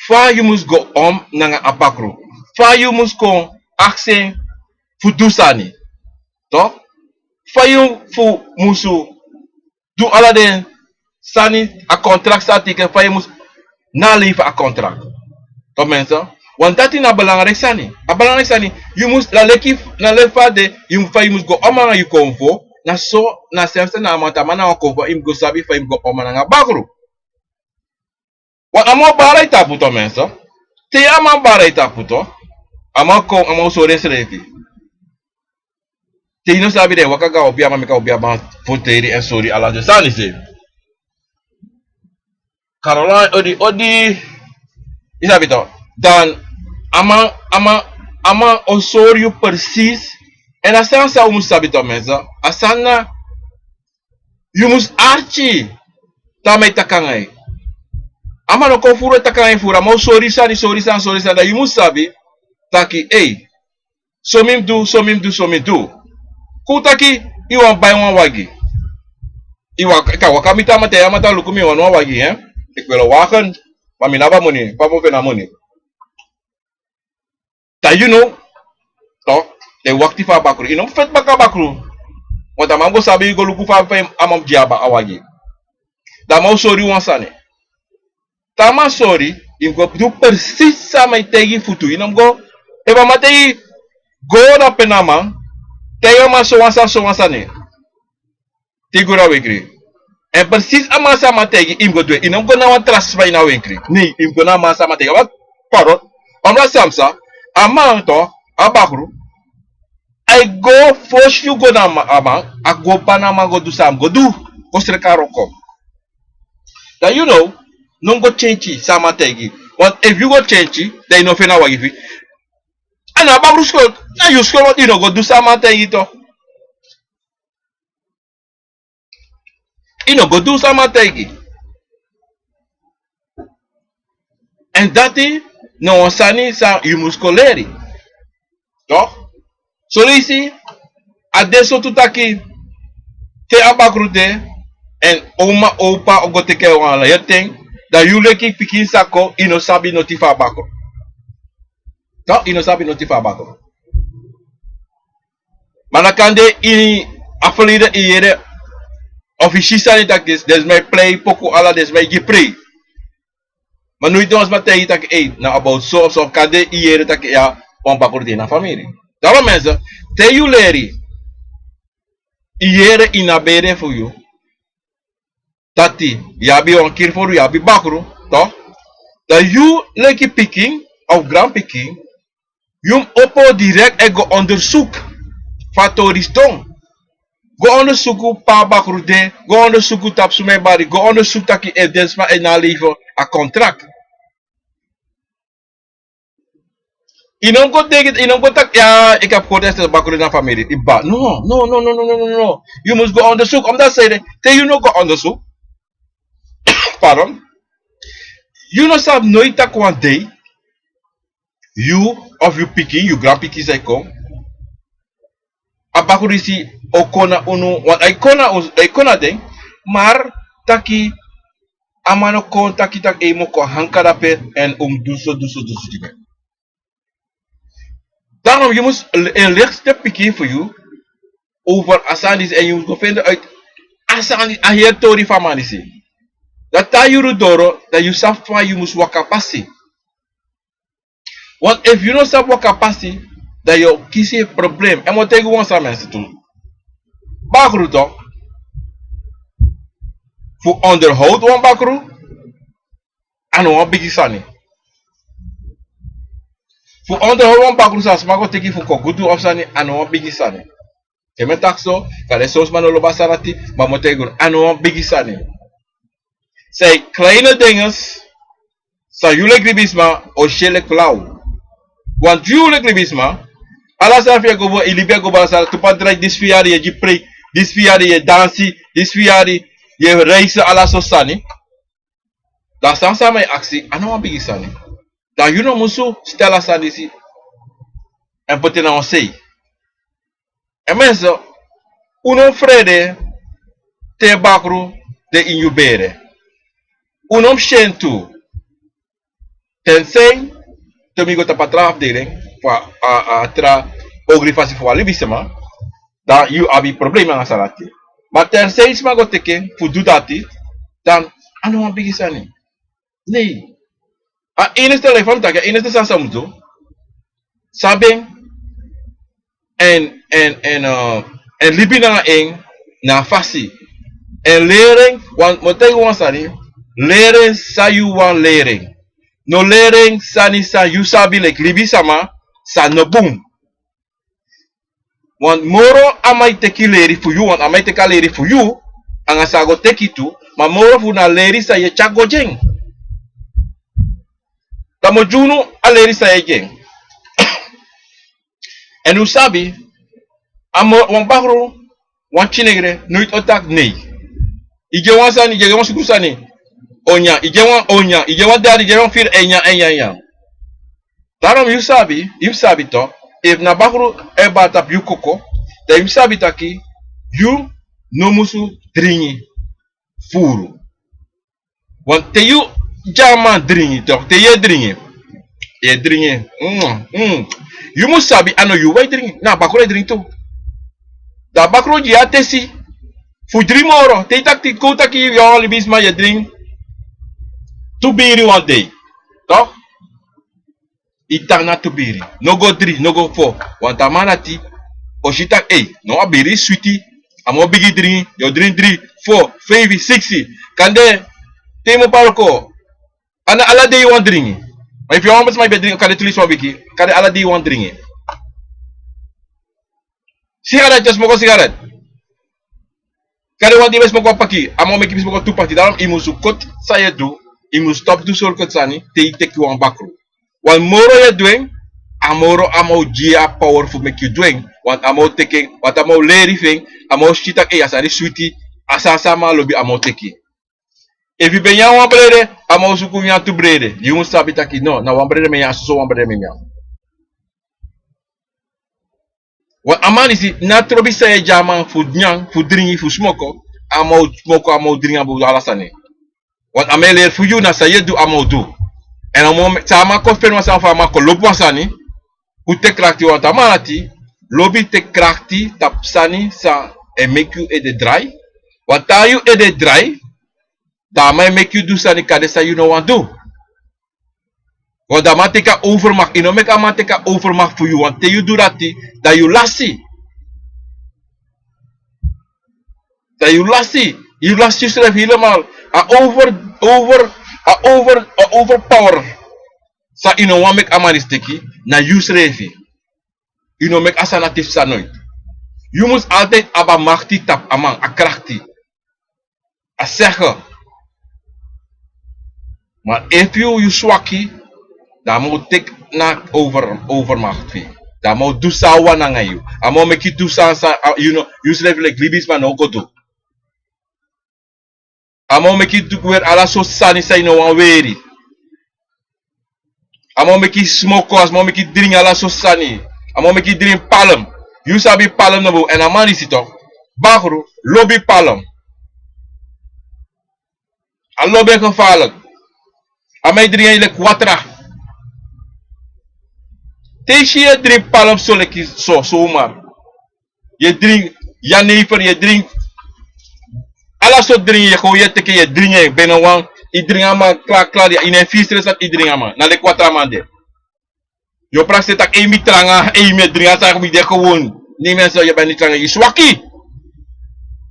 fa yu mus go om nanga a bakru. Fa yu mus kon aksi en fu du sani. Toch? Fa yu fu musu du ala den sani, a kontrak san a teken, fa yu mus nalefi a kontrak. Toch mensen, want dati na belangrijk sani. A belangrijk sani, yu mus, na leki, na leki fa a de, yu, fa yu mus go om nanga yu konfo, na so, na srefi na a man, te a man na wan konfo, yu mus go sabi fa yu mus go om nanga bakru. Want a man o bari yu tapu toch mensen. Te a man bari yu tapu toch, a man kon, a man o sori ensrefi. Te yu no sabi, den e waka go a obiaman, meki a obiaman ferteri en sori ala den sani se. Caroline, odi, odi. Yu sabi toch. Dan a man, a man, a man o sori yu precies. Èn a sani san un mus sabi toch mensen. A sani na yu mus arki te a man e taki nanga yu. A man no kon furu e taki nanga yu furu, a man o sori sani, sori sani, sori sani. Dan yu mus sabi taki, ei, so mi mus du, so mi mus du, so mi mus du. Kon un taki yu wani bai wan wagi. Yu waka, yu kan waka miti a man, taigi a man taki luku, mi wani wan wagi, hè. Ik wil een wagen, ma mi no abi a moni, fa mi o feni a moni? Dan yu no, toch, den e wakti fu a bakru. Yu no mus feti baka bakru. Want a man go sabi, yu go luku fa, fa a man mus gi a wagi. Dan a man o sori yu wan sani. Te a man sori, yu mus go du precies san a man e taigi yu fu du. Yu no mus go, efu a man taigi yu go na pe na a man, taigi a man sowan sani, sowan sani. Te yu go na wenkri. Èn precies a man san a man taigi yu, yu mus go du en. Yu no mus go na wan tra sma ini a wenkri. Nee, yu mus go na a man san a man taigi yu. Want Pardon. Omra samsa, a man to, a bakru. A e go fosi yu go na a man, a go bana a man go du san a mus go du, go sreka wroko. Dan yu no, no mus go kenki san a man taigi. Want efu yu go kenki, dan yu no feni a wagi fu yu. A no a bakru skul, na yu skul, want yu no go du san a man taigi to. Yu no go du san a man taigi. Èn dati na wan sani san yu mus kon leri. Toch? Son leisi a de so tu taki te a bakru de, èn oma, opa o go teki en wan ala heri ten, dan yu leki pikin sa kon, yu no sabi noti fu a bakru. Toch? Yu no sabi noti fu a bakru. Ma na kande ini a verleden yu yere, of yu si sani taki den sma e prei poku, ala den sma e gi prei. Ma noiti wan sma taigi taki ei, na about so of so, kande yu yere taki ya, wan bakru de na famiri. Daarom mensen, te yu leri, yu yere ini a bere fu yu taki yu abi wan kiri furu, yu abi bakru, toch? Dan yu leki pikin of granpikin, yu mus opo direct e go onderzoek fa a tori sidon. Go onderzoek pe a bakru de, go onderzoek tapu suma e bari, go onderzoek taki efu den sma e naleef a contract. Yu no mus go denki, yu no mus go taki ya, yu kan poti en bakru na famiri, yu ba. No, no, no. Yu mus go onderzoek, omdat sanede, te yu no go onderzoek, pardon, yu no sabi noiti taki wan dei yu of yu pikin, yu granpikin sa e kon, a bakru disi o kon na unu, want a e kon na unu, a e kon na den, maar taki a man no kon taki taki ei, mi o kon hanga dape, èn un mus du so, du so, du so gi mi. Daarom yu mus e legi den pikin fu yu over a sani disi, èn yu mus go fende uit a sani, a heri tori fu a man disi. Dan te a yuru doro, dan yu sabi fa yu mus waka pasi. Want efu yu no sabi waka pasi, dan yu o kisi problem. Èn mi o taigi wan sani, mensen, tu. Bakru toch, fu onderhoud wan bakru, a no wan bigi sani. Fu onderhoud wan bakru san sma go teki fu kon gudu of sani, a no wan bigi sani. Te mi e taki so, kande son sma no lobi a sani dati, ma mi o taigi unu, a no wan bigi sani. Zijn kleine dingen san yu leki libisma o si en leki flauw. Want yu leki libisma, ala sani fu yu e go, yu libi e go, ala sani tu, pa drai, disi fu yu yari yu e gi prei, disi fu yu yari yu e dansi, disi fu yu yari yu e reisi, ala so sani. Dan san sama e aksi, a no wan bigi sani. Dan yu no musu stel a sani disi èn poti en na wan sei. Èn mensen, un no mus frede te bakru de ini yu bere. Un no mus si en tu. Tensei te mi go tapu a tra afdeling fu a, a, a tra ogri fasi fu wan libisma, dan yu abi problema nanga sani dati. Ma tensei sma go teki en fu du dati, dan a no wan bigi sani. Nei. A enigste leki fa mi taki, a enigste sani san mus du, sabi en, èn, èn, èn, eh, èn libi nanga en na a fasi. Èn leri en, want mi o taigi wan sani, leri en san yu wani leri en. No leri en sani san yu sabi leki libisma san no bun. Want moro a man e teki leri fu yu, want a man e teki a leri fu yu, anga san a go teki tu, ma moro fu na leri san yu e tyari go gi en. Dan mi o gi unu a leri san yu e gi en. Èn un sabi, a mo, wan bakru, wan kinegre, noiti o taki nei. Yu gi en wan sani, yu gi en wan suku sani, o nyan, yu gi en wan, o nyan, yu gi en wan dadi, yu gi en wan firi, e nyan, e nyan, e nyan. Daarom yu sabi, yu sabi toch, efu na bakru e bari tapu yu koko, dan yu sabi taki yu no musu dringi furu. Want te yu gi a man dringi toch, te yu e dringi, yu e dringi, mm, mm, yu musu sabi a no yu wai dringi, na bakru e dringi tu. Dan bakru o gi yu a tesi fu dringi moro, te yu taki, kon taki yu a wan libisma, yu e dringi tu biri wan dei, toch? Yu tan na tu biri. No go dri, no go fo. Want a man dati o si taki, ei, no, a biri switi. A mus bigin dringi, yu o dringi dri, fo, feifi, siksi. Kande te yu mu paroko, a no ala dei yu wani dringi. Ma efu yu a wan sma yu ben dringi, kande tu leisi wan wiki, kande ala dei yu wani dringi. Sigaret, yu e smoko sigaret. Kande wan dei yu ben smoko wan paki, a man o meki yu smoko tu paki. Daarom yu musu koti san yu e du, yu musu stop du sortu sani te yu teki wan bakru. Want moro yu e du en, a moro a man o gi yu a power fu meki yu du en. Want a man o teki en, want a man o leri fu en, a man o si taki ei, a sani switi, a sani san a man lobi a man o teki. Efu yu ben nyan wan brede, a man o suku nyan tu brede. Yu musu sabi taki no, na wan brede mi e nyan, soso wan brede mi e nyan. Want a man disi, na trobi san yu e gi a man fu nyan, fu dringi, fu smoko, a man o smoko, a man o dringi, a man o du ala sani. Want a man e leri fu yu, na san yu e du a man o du. Èn a man, san a man kon feni wan sani fu a man kon lobi wan sani, fu teki krakti, want a man ati lobi teki krakti tapu sani san e meki yu ede drai. Want te yu ede drai, dan a man e meki yu du sani kande san yu no wani du. Want dan a man teki a overmacht. Yu no meki a man teki a overmacht fu yu, want te yu du dati, dan yu lasi. Dan yu lasi, yu lasi yusrefi helemaal. A over, over, a over, a overpower san yu no wani meki a man disi teki, na yusrefi. Yu no meki a sani ati fu sani noiti. Yu mus altijd abi a makti tapu a man, a krakti. A sege. Ma efu yu, yu swaki, dan a man o teki na over, overmacht fu yu. Dan a man o du san a wani nanga yu. A man o meki yu du san, san, a, yu no, yusrefi leki libisma no o go du. A man o meki yu du weri ala sortu sani san yu no wani weri. A man o meki yu smoko, a man o meki yu dringi ala sortu sani. A man o meki yu dringi palm. Yu sabi palm no bun, èn a man disi toch, bakru, lobi palm. A lobi en gevaarlijk. A man e dringi en leki watra. Te yu si yu e dringi palm so leki so, zomaar. Yu e dringi jenever, yu e dringi ala sortu dringi, yu e kon, yu e teki, yu e dringi en, ben no wan, yu dringi a man, klaar, klaar, yu no e firi stress, yu dringi a man. Na leki watra a man de. Yu o prakseri taki ei, mi tranga, ei, mi e dringi a sani, mi de gewoon. Nee mensen, yu ben niet tranga, yu swaki.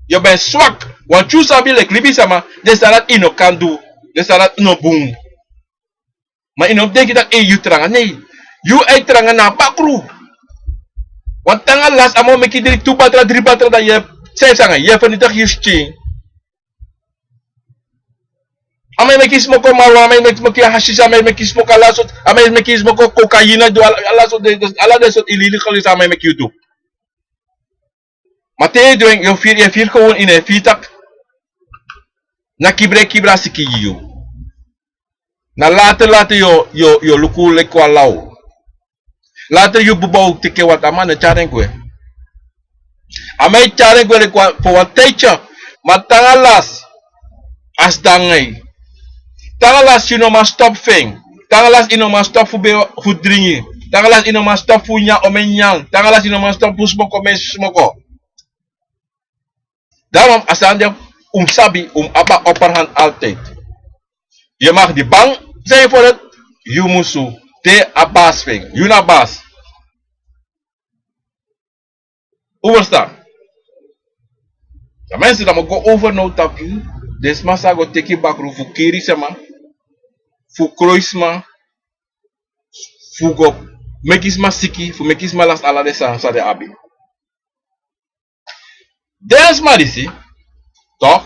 Yu ben swak. Want yu sabi leki libisma, den sani dati yu no kan du. Den sani dati no bun. Ma yu no mus denki taki ei, yu tranga. Nee. Yu e tranga na bakru. Want te nanga lasi a man o meki yu dringi tu batra, dri batra, dan yu e, san yu e psa nanga, yu e vernietig yu skin. A man e meki yu smoko marijuana, a man e meki yu smoko hashish, a man e meki yu smoko ala sortu, a man e meki yu smoko cocaïne, du ala, ala sortu, ala den sortu illegal, a man e meki yu du. Ma te yu e du en, yu e firi, yu e firi gewoon, yu no e firi taki na kibri e kibri a siki gi yu. Na later, later yu o, yu o, yu o luku leki wan law. Later yu buba o teki en, want a man no e tyari en gwe. A man e tyari en gwe leki wan, fu wan tijdje. Ma te nanga lasi, a sidon nanga yu. Te nanga lasi yu no man stop fu en. Te nanga lasi yu no man stop fu be, fu dringi. Te nanga lasi yu no man stop fu nyan, omeni nyan. Te nanga lasi yu no man stop fu smoko, omeni smoko. Daarom a sani de, un mus sabi, un mus abi a upper hand altijd. Yu mag di bang zijn voor het, yu musu de a basi fu en. Yu na basi. Un ferstan? Dan mensen, dan mi o go over now taki den sma san go teki bakru fu kiri sma, fu kroi sma, fu go meki sma siki, fu meki sma lasi ala den sani san den abi. Den sma disi, toch,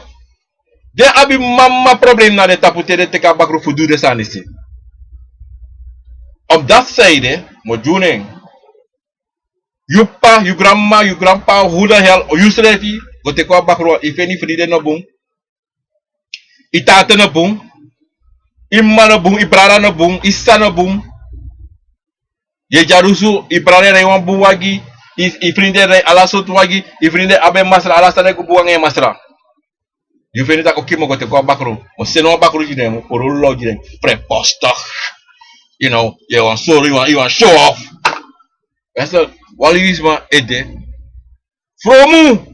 den abi mama problem na den tapu te den teki a bakru fu du den sani disi. Op dat zijde, mi o gi unu en. Yu p'pa, yu granmama, yu granpa, hoe de hel, yusrefi go teki wan bakru, yu feni yu fride no bun. Yu tata no bun, yu mama no bun, yu brada no bun, yu sisa no bun. Yu e dyarusu, yu brada e rei wan bun wagi, yu, yu fride e rei ala sortu wagi, yu fride abi en masra, ala sani e go bun anga en masra. Yu feni taki oké, mi o go teki wan bakru, mi o seni wan bakru gi den, mi o puru lo gi den, vrijpostig. You know, yu e wani sori, yu wani, yu wani show off. Wan libisma ede fromu.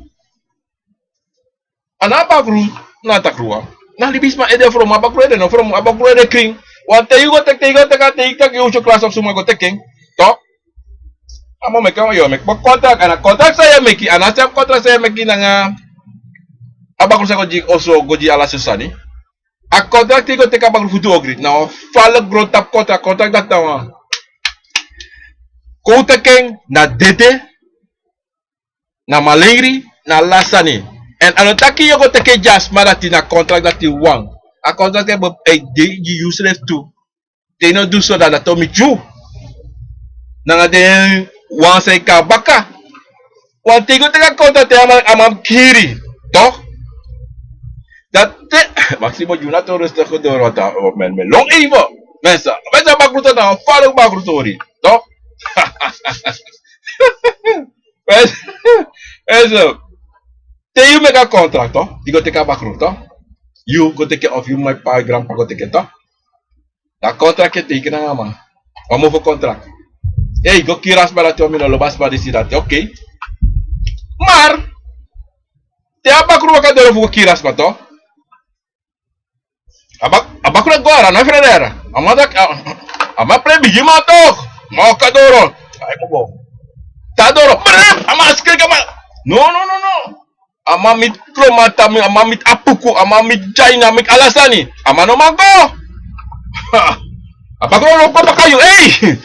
A no a bakru na a takruwan. Na libisma ede fromu, a bakru ede no fromu, a bakru ede krin. Want te yu go teki, te yu go teki, te yu teki yu klasi of suma go teki en. Toch? A man o meki, yu o meki wan contract, èn a contract san yu e meki, a no a srefi contract san yu e meki nanga a bakru san go gi, oso go gi ala sortu sani. A kontrakti yu go teki a bakru fu du ogri na wan fala grontapu kontrakti. Kontrakti dati na wan kon un teki en na dede, na malengri, na ala sani. Èn a no taki yu o go teki en gi a sma dati na kontrakti dati wan. A kontrakti e de gi yu srefi tu. Te yu no du so dan dati o miti yu. Nanga den wan san e kon na baka. Wan te yu go teki a kontrakti a man kiri. Tok. Dati maksimo gi unu na toro stoko doro wata. Men men long even. Men sa men sa bakru tori na wan fala bakru tori. Tok. Eso. Te yu meki a kontrakti yu go teki a bakru tok. Yu go teki en of yu mama, p'pa, granp'pa go teki en tok. Na kontrakti yu e teki nanga a man. Wan mofo kontrakti. Ei go kiri a sma dati o mi no lobi a sma disi dati okei. Mar te a bakru waka doro fu go kiri a sma tok. A bakru e go ara no e frede ara. A man taki a man pre bigi man tok. Ma waka doro. Te a doro brrr a man skreki a man. No no no no. A man miti kromata a man miti apuku a man miti jaina miti ala sani. A man no man go. A bakru o loko baka yu ei.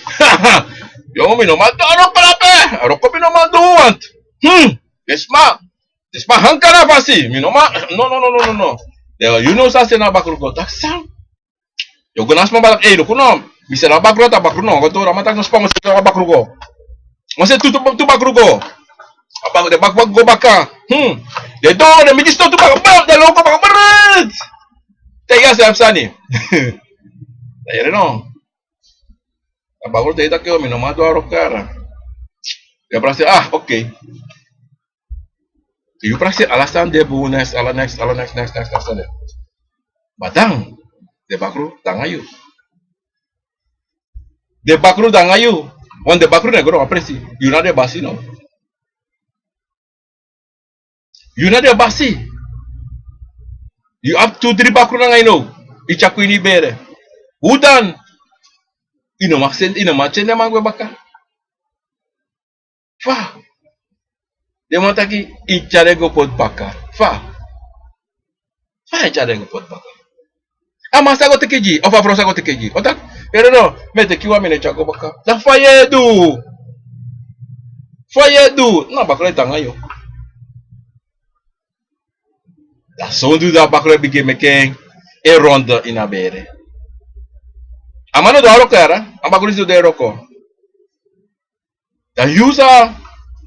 Yu o mi no man du a loko lape. A loko mi no man du want. Hmm. Desma. Desma hankara fasi mi no man. No no no no no no. Yu no sa seni a bakru go taki san. Yu o go na sma baka ei luku no. Mi seni a bakru dati a bakru no go doro a man taki no spa mi o seni a bakru go. Mi o seni tu bakru go. A bakru de bakru go baka. Hmm. Den doro den miti ston tu baka. Den loko baka. Te yu a seni a sani. Da yere no. A bakru te yu taki o mi no man du a loko ara. Yu a prakseri ah okei. Yu prakseri ala sani de bun neks ala neks ala neks neks neks neks neks. Ma dan den bakru de nanga yu. Den bakru de nanga yu. Wan den bakru no e go na wan presi. Yu na den basi no. Yu na den basi. Yu abi tu dri bakru nanga yu now. Yu tyari kon ini yu bere. Hu dan? Yu no man seni yu no man tyari den man gwe baka. Fa? Den man taki yu tyari en go poti baka. Fa? Fa yu tyari en go poti baka? A man sa go teki gi yu of a frow sa go teki gi yu o taki? Yu no no. Mi e teki wan mi no e tyari go baka. Dan fa yu e du? Fa yu e du? Na bakru e tan nanga yu. Dan sondu dan a bakru e bigin meke en ronde ini a bere. A man no du a wroko yara. A bakru disi no du en wroko. Dan yu sa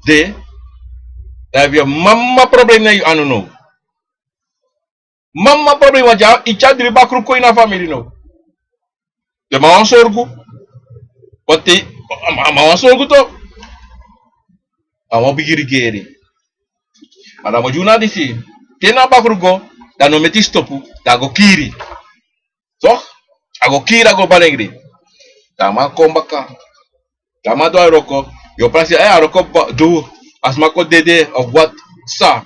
de dan yu abi yu mama problem na yu anu now. Mama problem wan dya yu tyari dri bakru kon ini a famili now. Den man wan sorgu. Bati a man wan sorgu to. A man o bigin rigeri. Ma dan a mo gi unu na disi. Te na bakru go dan no meti stopu. Dan a go kiri. Tok. A go kiri a go balengri. Dan a man kon baka. Dan a man du a wroko. Yu o prakseri a wroko du. A sma kon dede of wat? Sa.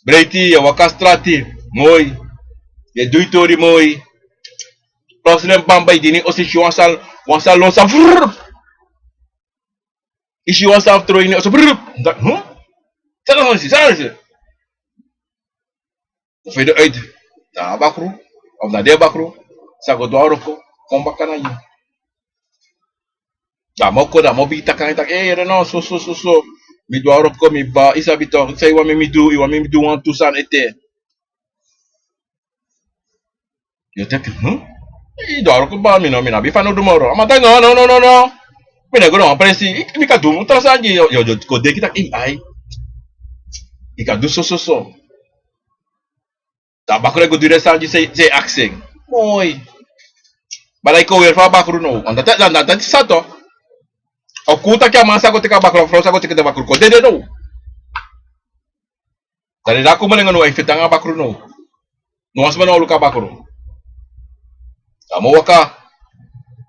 Breiti yu e waka strati. Moi. Yu e du yu tori moi. Plotseling bamba yu dini oso yu si wan sani wan sani lon sani. Yu si wan sani fu tron ini oso. Yu taki hm? San na sani si san na sani si? Fu ede uiti. Na a bakru of na den bakru sa go du a wroko kon baka na yu. Dan a man o kon dan a man o bigin taki nanga yu taki ei yere no soso soso. Mi du a wroko mi baba yu sabi tok san yu wani meki mi du yu wani meki mi du wantu sani ete? Yu o teki hm? Yu du a wroko baba mi no mi no abi fanowdu moro a man taki no no no no. Mi no e go na wan presi. Mi kan du wan tra sani gi yu yu o kon denki taki ei ai. Yu kan du soso soso. Dan a bakru e go du den sani gi san yu aksi en. Moi. Ma dan yu kon weri fu a bakru now want dati a dati sato. A o kon un taki a man sa go teki a bakru a frow sa go teki den bakru kon dede now. Dan den de a kon mali nanga now a e feti nanga a bakru now. No wan sma no o luku a bakru. Dan a man o waka.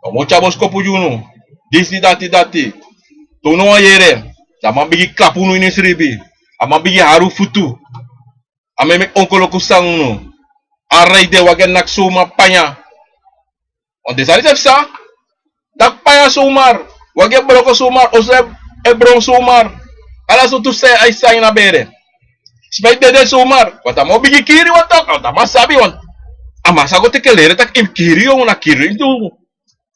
A man o tyari boskopu gi unu. Disi dati dati. Te un no wani yere. Dan a man bigin klapu unu ini sribi. A man bigin hari un futu. A man e meki onkoloku san unu. A rei den wagi e naki somar panya. Wan den sani srefi sa. Naki panya somar. Wagi e broko somar oso e bron somar. Ala sortu san e san ini a bere. Sma e dede somar. Wantu a man o bigin kiri wantu a man sabi wantu. A man sa go teke lere taki yu mus kiri yu, na kiri yu mus du.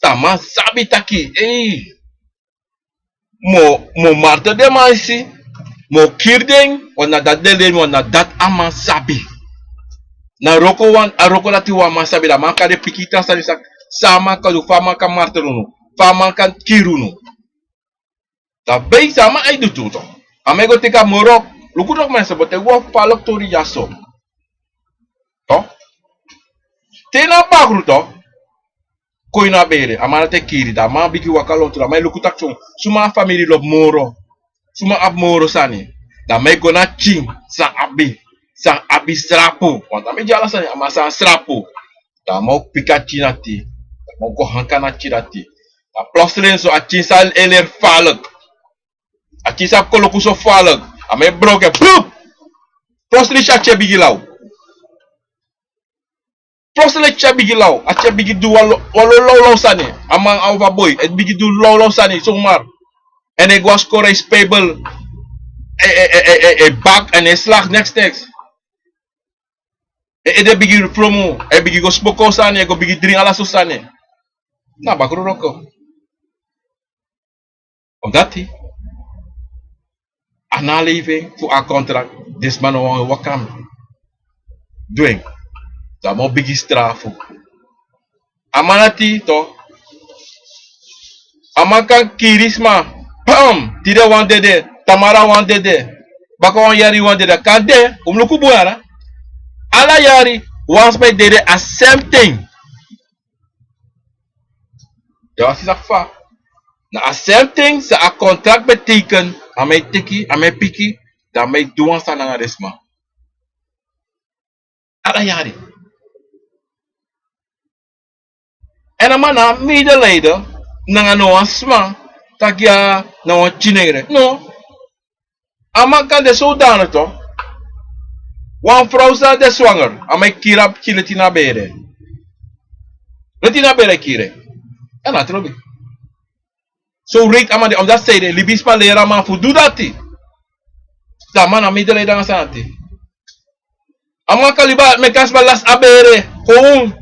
Dan a man sabi taki, ei, mi o, mi o martel den man disi, mi o kiri den, want na dati den lere mi, want na dati a man sabi. Na wroko wan, a wroko dati wan man sabi, dan a man kan de pikin tan sani san, san a man kan du, fa a man kan martel unu, fa a man kan kiri unu. Dan ben san a man e du tu, toch. A man e go teki a moro, luku toch mensen, bo te wan falek tori dyaso. Toch? Te na bakru toch, kon ini a bere, a man dati e kiri, dan a man bigin waka lontu, dan a man e luku taki so, suma a famiri lobi moro, suma abi moro sani. Dan a man e go na tyin san abi, san abi srapu, want a man e gi ala sani, a man san srapu. Dan a man o piki a tyin dati, dan a man o go hanka na tyin dati. Dan plotseling so a tyin sa e leri falek. A tyin sa kon luku so falek. A man e broko en, bup! Plotseling si a tyin e bigin law. Plotseling a tyin e bigin law. A tyin e bigin du wan lo, wan lo lawlaw sani. A man of a boi, e bigin du lawlaw sani, zomaar. En e go a skoro, e spijbel. E, e, e, e, e bak en e slag, niks, niks. E, e ede bigin fromu, e bigin go smoko sani, e go bigin dringi ala sortu sani. Na bakru wroko. Omdat a naleving fu a contract, den sma no wani waka du en. Dan a man o bigin strafu. A man dati toch, a man kan kiri sma, pam, tide wan dede, tamara wan dede, baka wan yari wan dede, kande, un mus luku bun, ala yari wan sma e dede, a same thing. Dan wan sisa fa, na a same thing san a contract ben teken, a man e teki, a man e piki, dan a man e du wan sani nanga den sma. Ala yari. En a man no abi medelijden nanga no wan sma, taki a na wan tyin nengre. No. A man kan de zodanig toch. Wan vrouw sa de zwanger, a man e kiri a pikin leti na bere. Leti na bere e kiri en. En a trobi. So wreed a man de, omdat san ede, libisma leri a man fu du dati. Dan a man no abi medelijden nanga sani dati. A man kan libi, meki a sma lasi a bere, gewoon.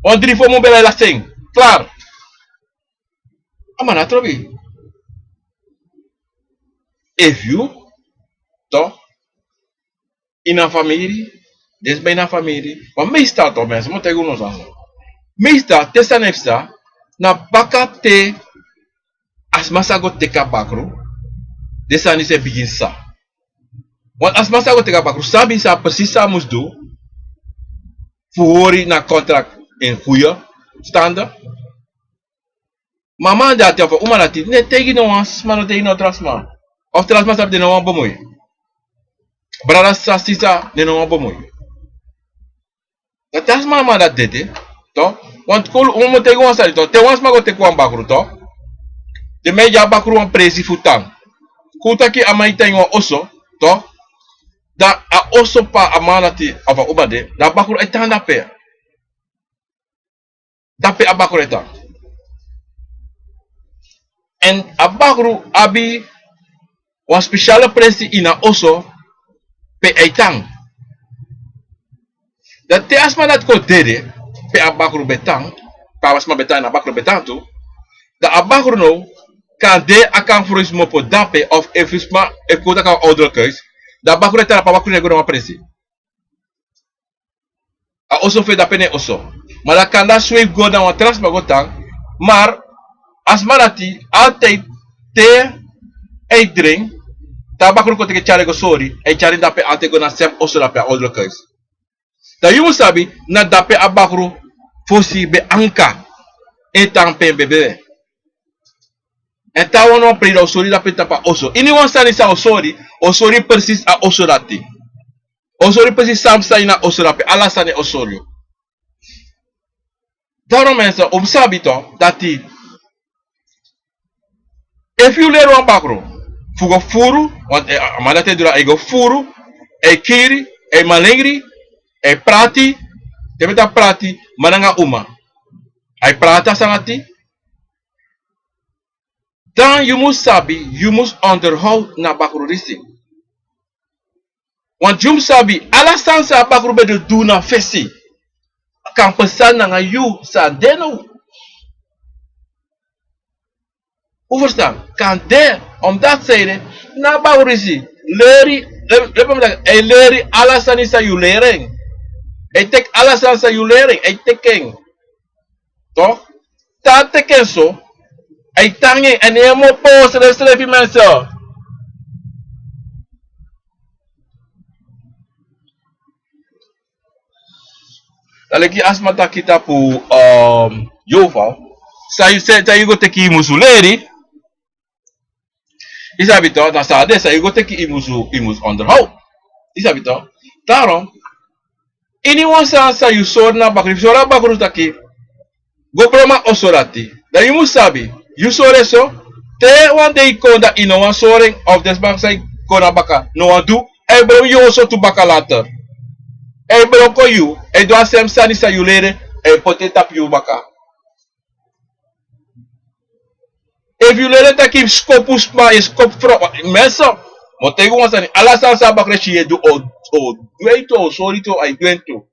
Wan dri fo mun bere lasi en. Klaar. A man no abi trobi. Efu yu, toch, ini a famiri, den sma ini a famiri, ma meestal toch, mensen, mi o taigi unu wan sani. Meestal te sani e psa, na baka te a sma sa go teki a bakru, den sani sa e bigin psa. Want a sma sa go teki a bakru sabi san, precies san a mus du fu hori na contract in goede stand. Ma a man dati of a uma dati no e taigi no wan sma, no taigi no tra sma. Of tra sma sabi, den no wani bemui. Brada, sisa, den no wani bemui. Dan te a sma, a man dati dede, toch. Want kon un mu taigi wan sani, toch. Te wan sma go teki wan bakru, toch, den man e gi a bakru wan presi fu tan. Kon un taki a man e tan ini wan oso, toch. Dan a oso pe a man dati of a uma de, dan a bakru e tan dape. Dape a bakru e tan. En a bakru abi wan spesiale presi ini a oso pe a e tan. Dan te a sma dati kon dede, pe a bakru ben tan, pe a sma ben tan, a bakru ben tan tu, dan a bakru now kan de, a kan froisi smopo dape, of efu sma e kon taki a wan ouderlijk huis, dan a bakru e tan dape, a bakru no e go na wan presi. A oso fu en dape na en oso. Ma dan kande a sweep go na wan tra sma go tan. Maar a sma dati altijd te a e dringi, te a bakru kon teki tyari go sori, a e tyari en dape altijd go na a sem oso dape, a ouderlijk huis. Dan yu mu sabi, na dape a bakru fosi ben anka, e tan pe en bebe. En te a wani wan prei, dan a o sori dape tapu a oso. Iniwan sani san a o sori, a o sori precies a oso dati. A o sori precies san psa ini a oso dape, ala sani a o sori yu. Daarom mensen, un mu sabi toch dati efu yu leri wan bakru fu go furu, want, eh, a man dati e du dati, a e go furu, a e kiri, a e malengri, a e prati, te mi taki prati, man nanga uma, a e prati a sani dati. Dan yu mus sabi, yu mus onderhoud na bakru disi. Want yu mus sabi, ala sani san a bakru ben de du na fesi. kan pesa nanga yu san de now. Un ferstan? Kan de, omdat sei de na bakru disi leri, lebi mi daki a e leri ala sani san yu leri en. A e teki ala sani san yu leri en, a e teki en. Toch? Te a teki en so, a e tan en èn yu e mopo srefsrefi mense. Dan leki a sma taki tapu Jeova, san yu go teki yu musu leri. Yu sabi to, dan san a de san yu go teki yu musu onderhoud. Yu sabi to. Darom, iniwan sani san yu sori na bakru, yu sori a bakru taki go broma oso dati, dan yu mus sabi, yu sori en so, te wan dei kon dan yu no wani sori en of den sma san yu kon na baka no wani du, a e bron yu oso tu baka later. A e bron kon yu, a e du a sem sani san yu leri, a e poti en tapu yu baka. Efu yu leri taki skopu sma, yu skopu frow, mense, mi o taigi wan sani, ala sani san a bakru e si yu e du o du en tu, o sori tu, a e du en tu.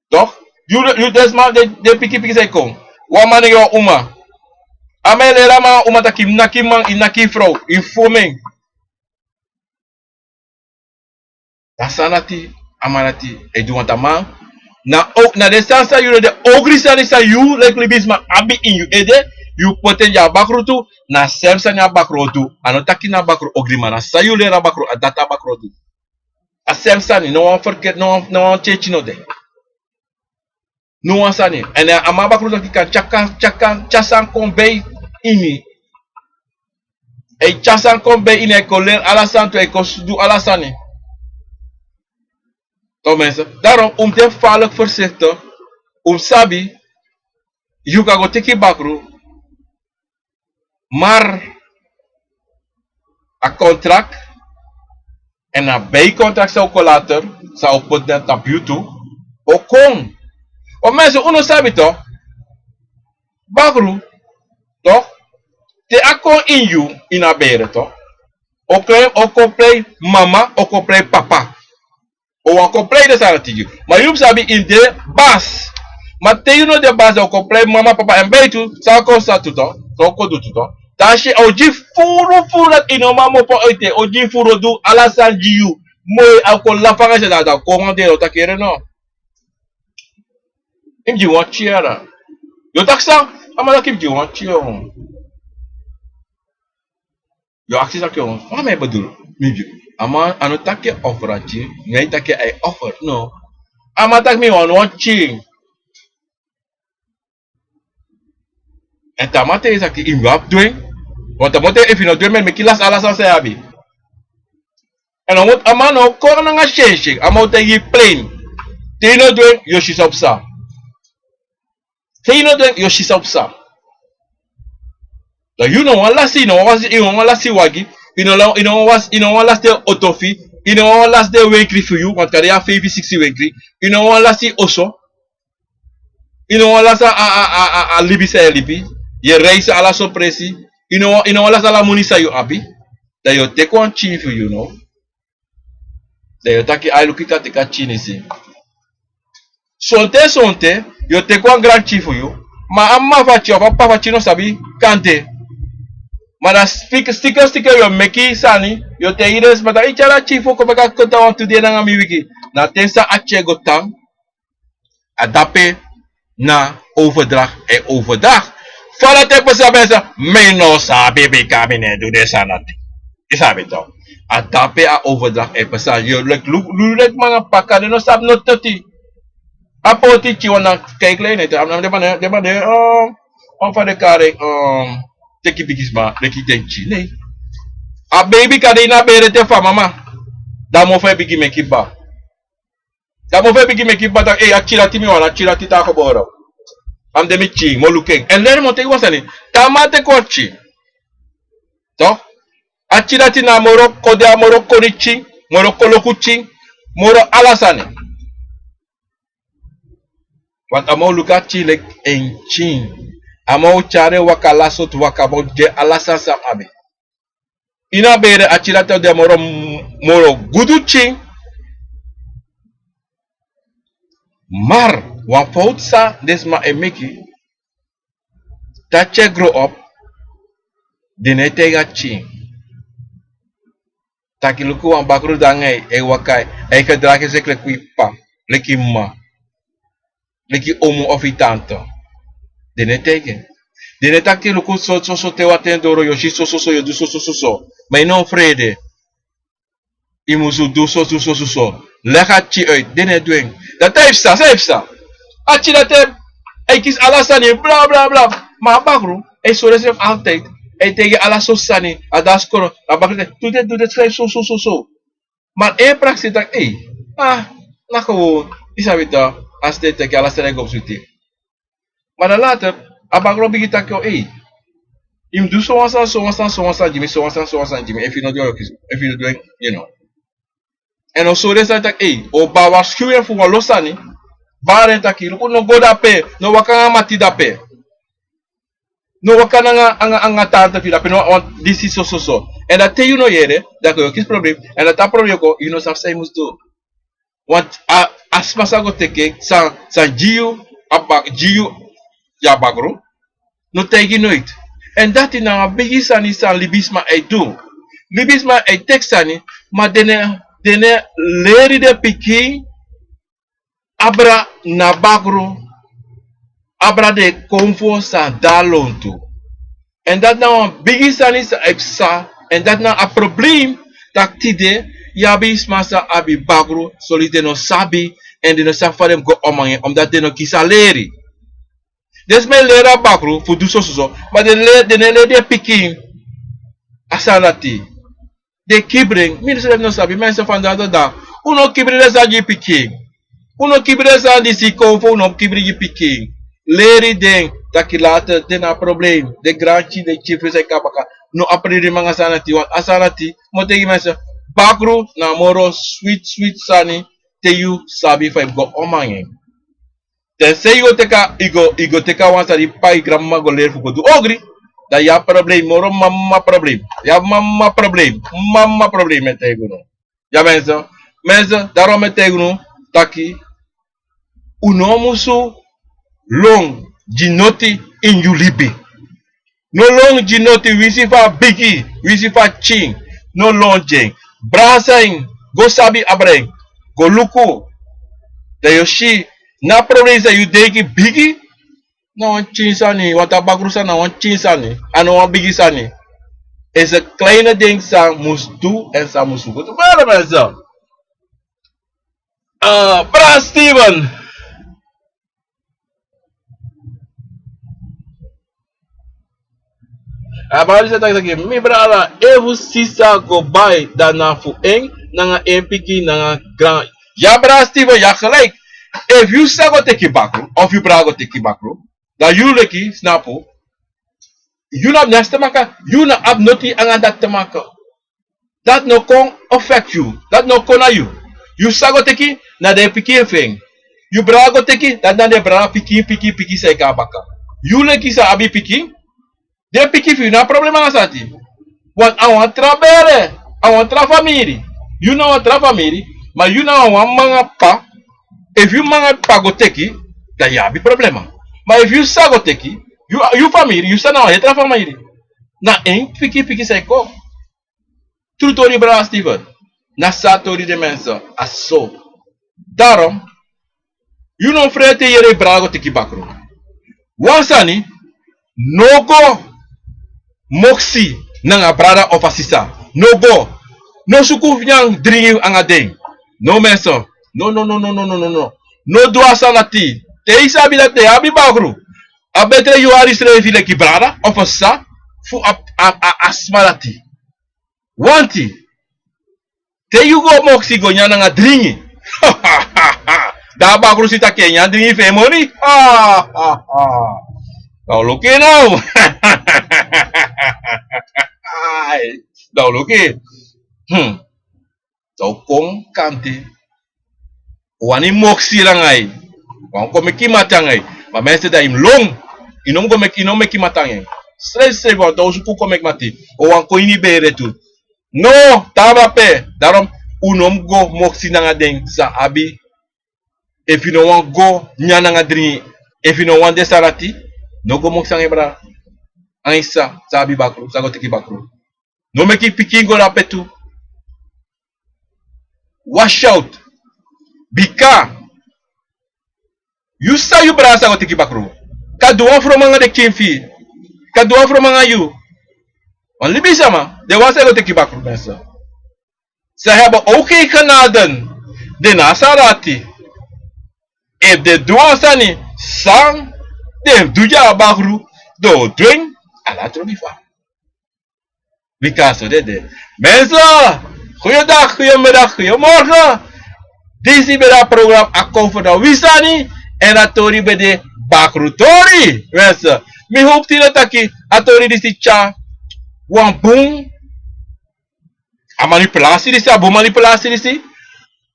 Toch? Yu den sma, den pikin pikin san e kon, wan man nanga wan uma. A man e leri a man, a uma taki yu mus naki yu man, yu naki yu frow, yu mus furu en. Dan san dati, a man dati e du wan taa man. Na den sani san yu leri, den ogri sani san yu leki libisma abi ini yu ede, yu poti en gi a bakru tu. Na a sem sani a bakru o du. A no taki na a bakru ogri, ma na san yu leri a bakru, a dati a bakru o du. A sem sani, no wan ferketi, no wan tyetyi no de. No wan sani. Èn a man bakru taki kan tyari, tyari sani kon bij ini. A e tyari sani kon bij ini, a e kon leri ala sani tu, a e kon du ala sani. Toch mensen, daarom un mus de falik voorzichtig. Un mus sabi, yu kan go teki bakru, maar a contract en a bijcontract san o kon later, san o poti den tapu yu tu, o kon. O mensen, un no sabi toch? Bakru, toch? Te a kon ini yu, ini a bere toch? O kon, o kon prei mama, o kon prei papa. O wani kon prei den sani dati gi yu. Ma yu mus sabi yu de basi. Ma te yu no de basi, dan o kon prei mama, papa èn beitu, san o kon sa tu toch? San o kon du tu toch? Dan a si a o gi yu furu furu dati yu no man mopo ete, o gi yu furu, o du ala sani gi yu. Moi, a o kon lafu nanga yu, dan a o kon wan dei, o taki ere no. Yu mus gi wan tyari. Yu o taki san? A man taki yu mus gi wan tyari. Yu o aksi taki wan, fa mi e bedul? Mi gi. A man, a no taki a e offer dati, mi e taki a e offer, no. A man taki mi wani wan tyari. Èn te a man taigi yu taki yu mus abi du en. Want a man taigi yu efu yu no du en, mi e meki yu lasi ala sani san yu abi. Èn a man no o kon nanga syensi, a man o taigi yu plain. Te yu no du en, yu o si san o psa. Te yu no du en, yu o si san o psa. Dan yu no wani lasi, yu no wani lasi, yu no wani lasi wagi, yu no wani lasi den oto fu yu, yu no wani lasi den wenkri fu yu, want kande yu abi feifi siksi wenkri, yu no wani lasi oso. Yu no wani lasi a, a, a, a, a libi san yu e libi. Yu e reisi ala sortu presi. Yu no, yu no wani lasi ala moni san yu abi. Dan yu o teki wan tyari fu yu no. Dan yu o taki ai luku, yu kan teki a tyari disi. Sonten sonten yu o teki wan grantyari fu yu. Ma a mama fu a tyari of a papa fu a tyari no sabi kande. Ma dan stikel stikel stikel yu o meki sani. Yu o taigi den sma taki yu tyari a tyari fu kon meki a kon tan wantu dei nanga mi wiki. Na ten san a tyari go tan. A dape na overdracht e overdracht. Fa dati e pasa, mensen, mi no sabi bika mi no e du den sani dati. Yu sabi toch? A dape a overdracht e pasa. Yu leki, leki mama paka, den no sabi noti noti. A poti tyari wan na kijklein ete. A man de, man de, man de, um, wan fa den kari, um, teki bigi sma, leki den tyari. Nee. A beibi kan de ini a bere te fu a mama. Dan a mofo e bigin meki kba. Dan a mofo e bigin meki kba taki, ei, a tyari dati mi wani, a tyari dati tan gebore. A mus de mi tyari, mi o luku en. Èn leri mi o taigi wan sani. Te a man teki wan tyari. Toch? A tyari dati na moro kode, a moro koni tyari, moro koloku tyari, moro ala sani. Want a man o luku a tyari leki en tyari. A man o tyari en waka ala sortu waka, a man o gi en ala sani san a abi. Ini a bere a tyari dati o de moro, moro gudu tyari. Mar wan fowtu san den sma e meki, te a tyeki gro op, den no e taigi a pikin taki luku wan bakru de nanga yu, e waka, e gedragi ensrefi leki wi p'pa, leki yu m'ma, leki yu omu of yu tante. Den no e taigi en. Den no e taki luku so so so, te wan ten doro yu o si so so so, yu o du so so so so. Ma yu no o frede. Yu musu du so so so so so. Legi a pikin uit, den no e du en. Dan te yu psa, san yu psa? A pikin dati e kisi ala sani, bla bla bla. Ma a bakru e sori ensrefi altijd. E taigi ala sortu sani. A de na skoro, a bakru taki du dit, du dit, schrijf zo, zo, zo, zo. Ma en prakseri taki ei, ah, na gewoon, yu sabi toch, a stel taki ala sani e go switi. Ma dan later a bakru o bigin taki o ei, yu mus du sowan sani, sowan sani, sowan sani gi mi, sowan sani, sowan sani gi mi, efu yu no du en, yu no du en, yu no. Èn o sori den sani taki ei, o bawarskuw en fu wan lo sani, bari en taki luku, no go dape, no waka nanga mati dape. No waka nanga, anga, anga tante fu yu dape, no, want disi so, so, so. Èn dan te yu no yere, dan kon yu o kisi problem. Èn dan te a problem kon, yu no sabi san yu mus du. Want a, a sma sa go teki san, san gi yu, a bak, gi yu, yu a bakru, no taigi noiti. Èn dati na wan bigi sani san libisma e du. Libisma e teki sani, ma den no, den no leri den pikin abra na bakru, abra den konfo san de na lontu. Èn dati na wan bigi sani san e psa, èn dati na a problem, taki tide yu abi sma san abi bakru, sori den no sabi, èn den no sabi fa den mus go omhangen, omdat den no kisi a leri. Den sma e leri a bakru fu du so so so, ma den no e leri den pikin a sani dati. Den kibri en, mi srefi no sabi, mensen vandaag de dag. Un no kibri den sani gi pikin. Un no kibri den sani disi, konfo un no kibri gi pikin. Leri den taki later den na problem. Den granpikin, den pikin fu den sa e kon baka, no abi problema nanga a sani dati, want a sani dati, mi o taigi mensen, bakru na moro switi switi sani, te yu sabi fa yu mus go omhangen. Te san yu go teki, yu go, yu go teki wan sani, pai granmama go leri fu go du ogri. Dan yu abi problem, moro mama problem. Yu abi mama problem, mama problem, mi e taigi unu. Ya mensen, mensen, daarom mi e taigi unu taki un no musu lon gi noti ini yu libi. No lon gi noti, winsi fa a bigi, winsi fa a pikin, no lon gi en. Brasa en, go sabi abra en, go luku. Dan yu o si, na problem san yu denki bigi, na wan pikin sani, want a bakru sani na wan pikin sani, a no wan bigi sani. Is a kleine ding san mus du èn san mus go du. Bere mensen. Ah, Bra Steven. A Bibel taki taki, mi brada, efu sisa go bai, dan na fu en, nanga en pikin, nanga gran. Ya, Bra Steven, ya gelijk. Efu yu sisa go teki bakru, of yu brada go teki bakru, dan yu leki, snapu, yu no abi niks te maken, yu no abi noti anga dati te maken. Dati no kon affect yu. Dati no kon na yu. Yu sisa go teki, na den pikin fu en. Yu brada go teki, dati na den brada pikin, pikin, pikin san e kon baka. Yu leki san abi pikin, den pikin fu yu no abi problema nanga sani dati. Want a wan tra bere, a wan tra famiri. Yu na wan tra famiri, ma yu na wan mama nanga p'pa. Efu yu mama nanga p'pa go teki, dan yu abi problema. Ma efu yu sisa go teki, yu, yu famiri, yu sisa na wan heri tra famiri. Na en pikin pikin san e kon. Tru tori, Bra Steven. Na so a tori de, mensen, a so. Daarom, yu no frede yere brada go teki bakru. Wan sani, no go moksi nanga brada of a sisa. No go. No suku nyan dringi anga den. No, mensen. No, no, no. No du a sani dati. Te yu sabi dati yu abi bakru, a betre yu wani srefi leki brada of a sisa fu a, a, a, a sma dati. Wanti, te yu go moksi go nyan nanga dringi, dan a bakru si taki a e nyan dringi fu en moni. Dan un luku now. Ai, dan un luku. Hmm. Dan un kon kante. Un wani moksi nanga yu. Un wani kon meki mati nanga yu. Ma mensen, dan yu mus lon. Yu no mus go meki, yu no meki mati nanga en. Srefi srefi, want dan un suku kon meki mati. Un wani kon ini bere tu. No, te a abi ape. Daarom, un no mus go moksi nanga den san abi Efu yu no wani go nyan nanga dringi, efu yu no wani de sani dati, no go moksi nanga yu brada, nanga yu sisa san abi bakru, san go teki bakru. No meki yu pikin go dape tu. Wash out. Bika yu sabi yu brada san go teki bakru. Kan du wan frow man nanga den pikin fu yu. Kan du wan frow man nanga yu. Wan libisma, den wan san go teki bakru, mensen. Ze hebben ook geen genade. Den na sani dati. Efu den du wan sani san den du gi a bakru, den o dwengi ala trobi fu a. Bika so den de. Mensen, goeiedag, goeiemiddag, goeiemorgen. Disi ben de program Akomfo na wi sani. Èn a tori ben de bakru tori. Mensen, mi hoop tide taki a tori disi tyari wan bun, a manipulatie disi, a bun manipulatie disi,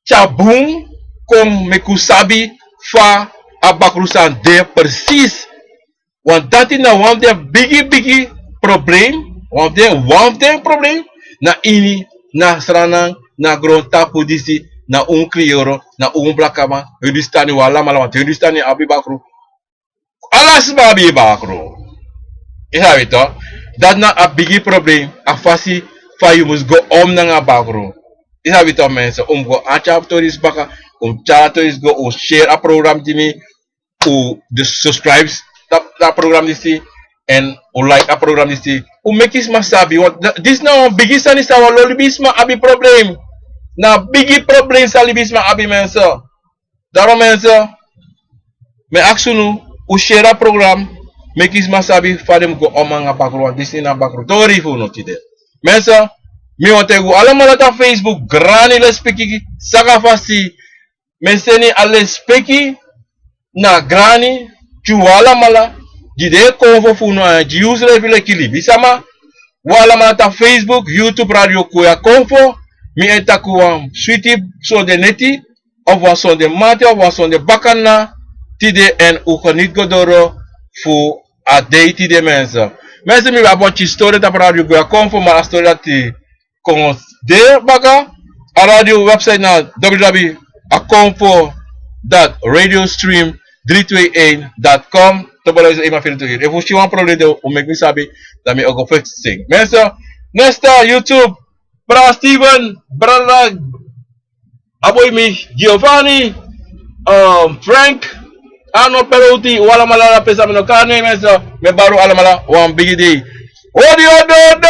tyari bun kon meki un sabi fa a bakru sani de precies. Want dati na wan fu den bigi bigi probleem. Wan fu den, wan fu den probleem na ini, na Sranan, na grontapu disi, na un kriyoro, na un blakaman, Hindustani, un alamala, want Hindustani abi bakru. Ala sma abi bakru. Yu sabi toch? Dati na a bigi probleem, a fasi fa yu mus go om nanga bakru. Yu sabi toch, mensen, un mus go arki a tori disi baka, un tyari a tori disi go, un share a program gi mi, un subscribe na a program disi, èn un like a program disi, un meki sma sabi, want disi na wan bigi sani san wan lo libisma abi probleem. Na bigi probleem san libisma abi, mensen. Daarom, mensen, mi e aksi unu, un share a program, meki sma sabi fa den mus go om nanga bakru, want disi na bakru tori fu unu tide. Mensen, mi wani taigi un alamala na Facebook, grani lespeki, saka fasi, mi e seni a lespeki na grani gi un alamala, gi den Akomfo fu unu, èn gi yusrefi leki libisma. Un alamala na Facebook, YouTube, Radio Koya Akomfo. Mi e taki un wan switi sonde neti, of wan sonde mati, of wan sonde bakana tide, èn un geniet go doro fu a dei tide, mensen. Mensen, mi ben abi wan pikin stori tapu Radio Koya Akomfo, ma a stori dati kon de baka. A radio website na w w w akomfo dot radiostream drie twee een dot com. Te beluisteren eenmaal vierentwintig uur. Efu un si wan probleem de, un meki mi sabi, dan mi o go fixing. Mensen, next, YouTube, Brada Steven, Brada Aboy, mi Giovanni, um, Frank, Arno Perotti, un alamala na pe san mi no kan nen, mensen, mi e bari un alamala wan bigi dei. Odi, odi, odi!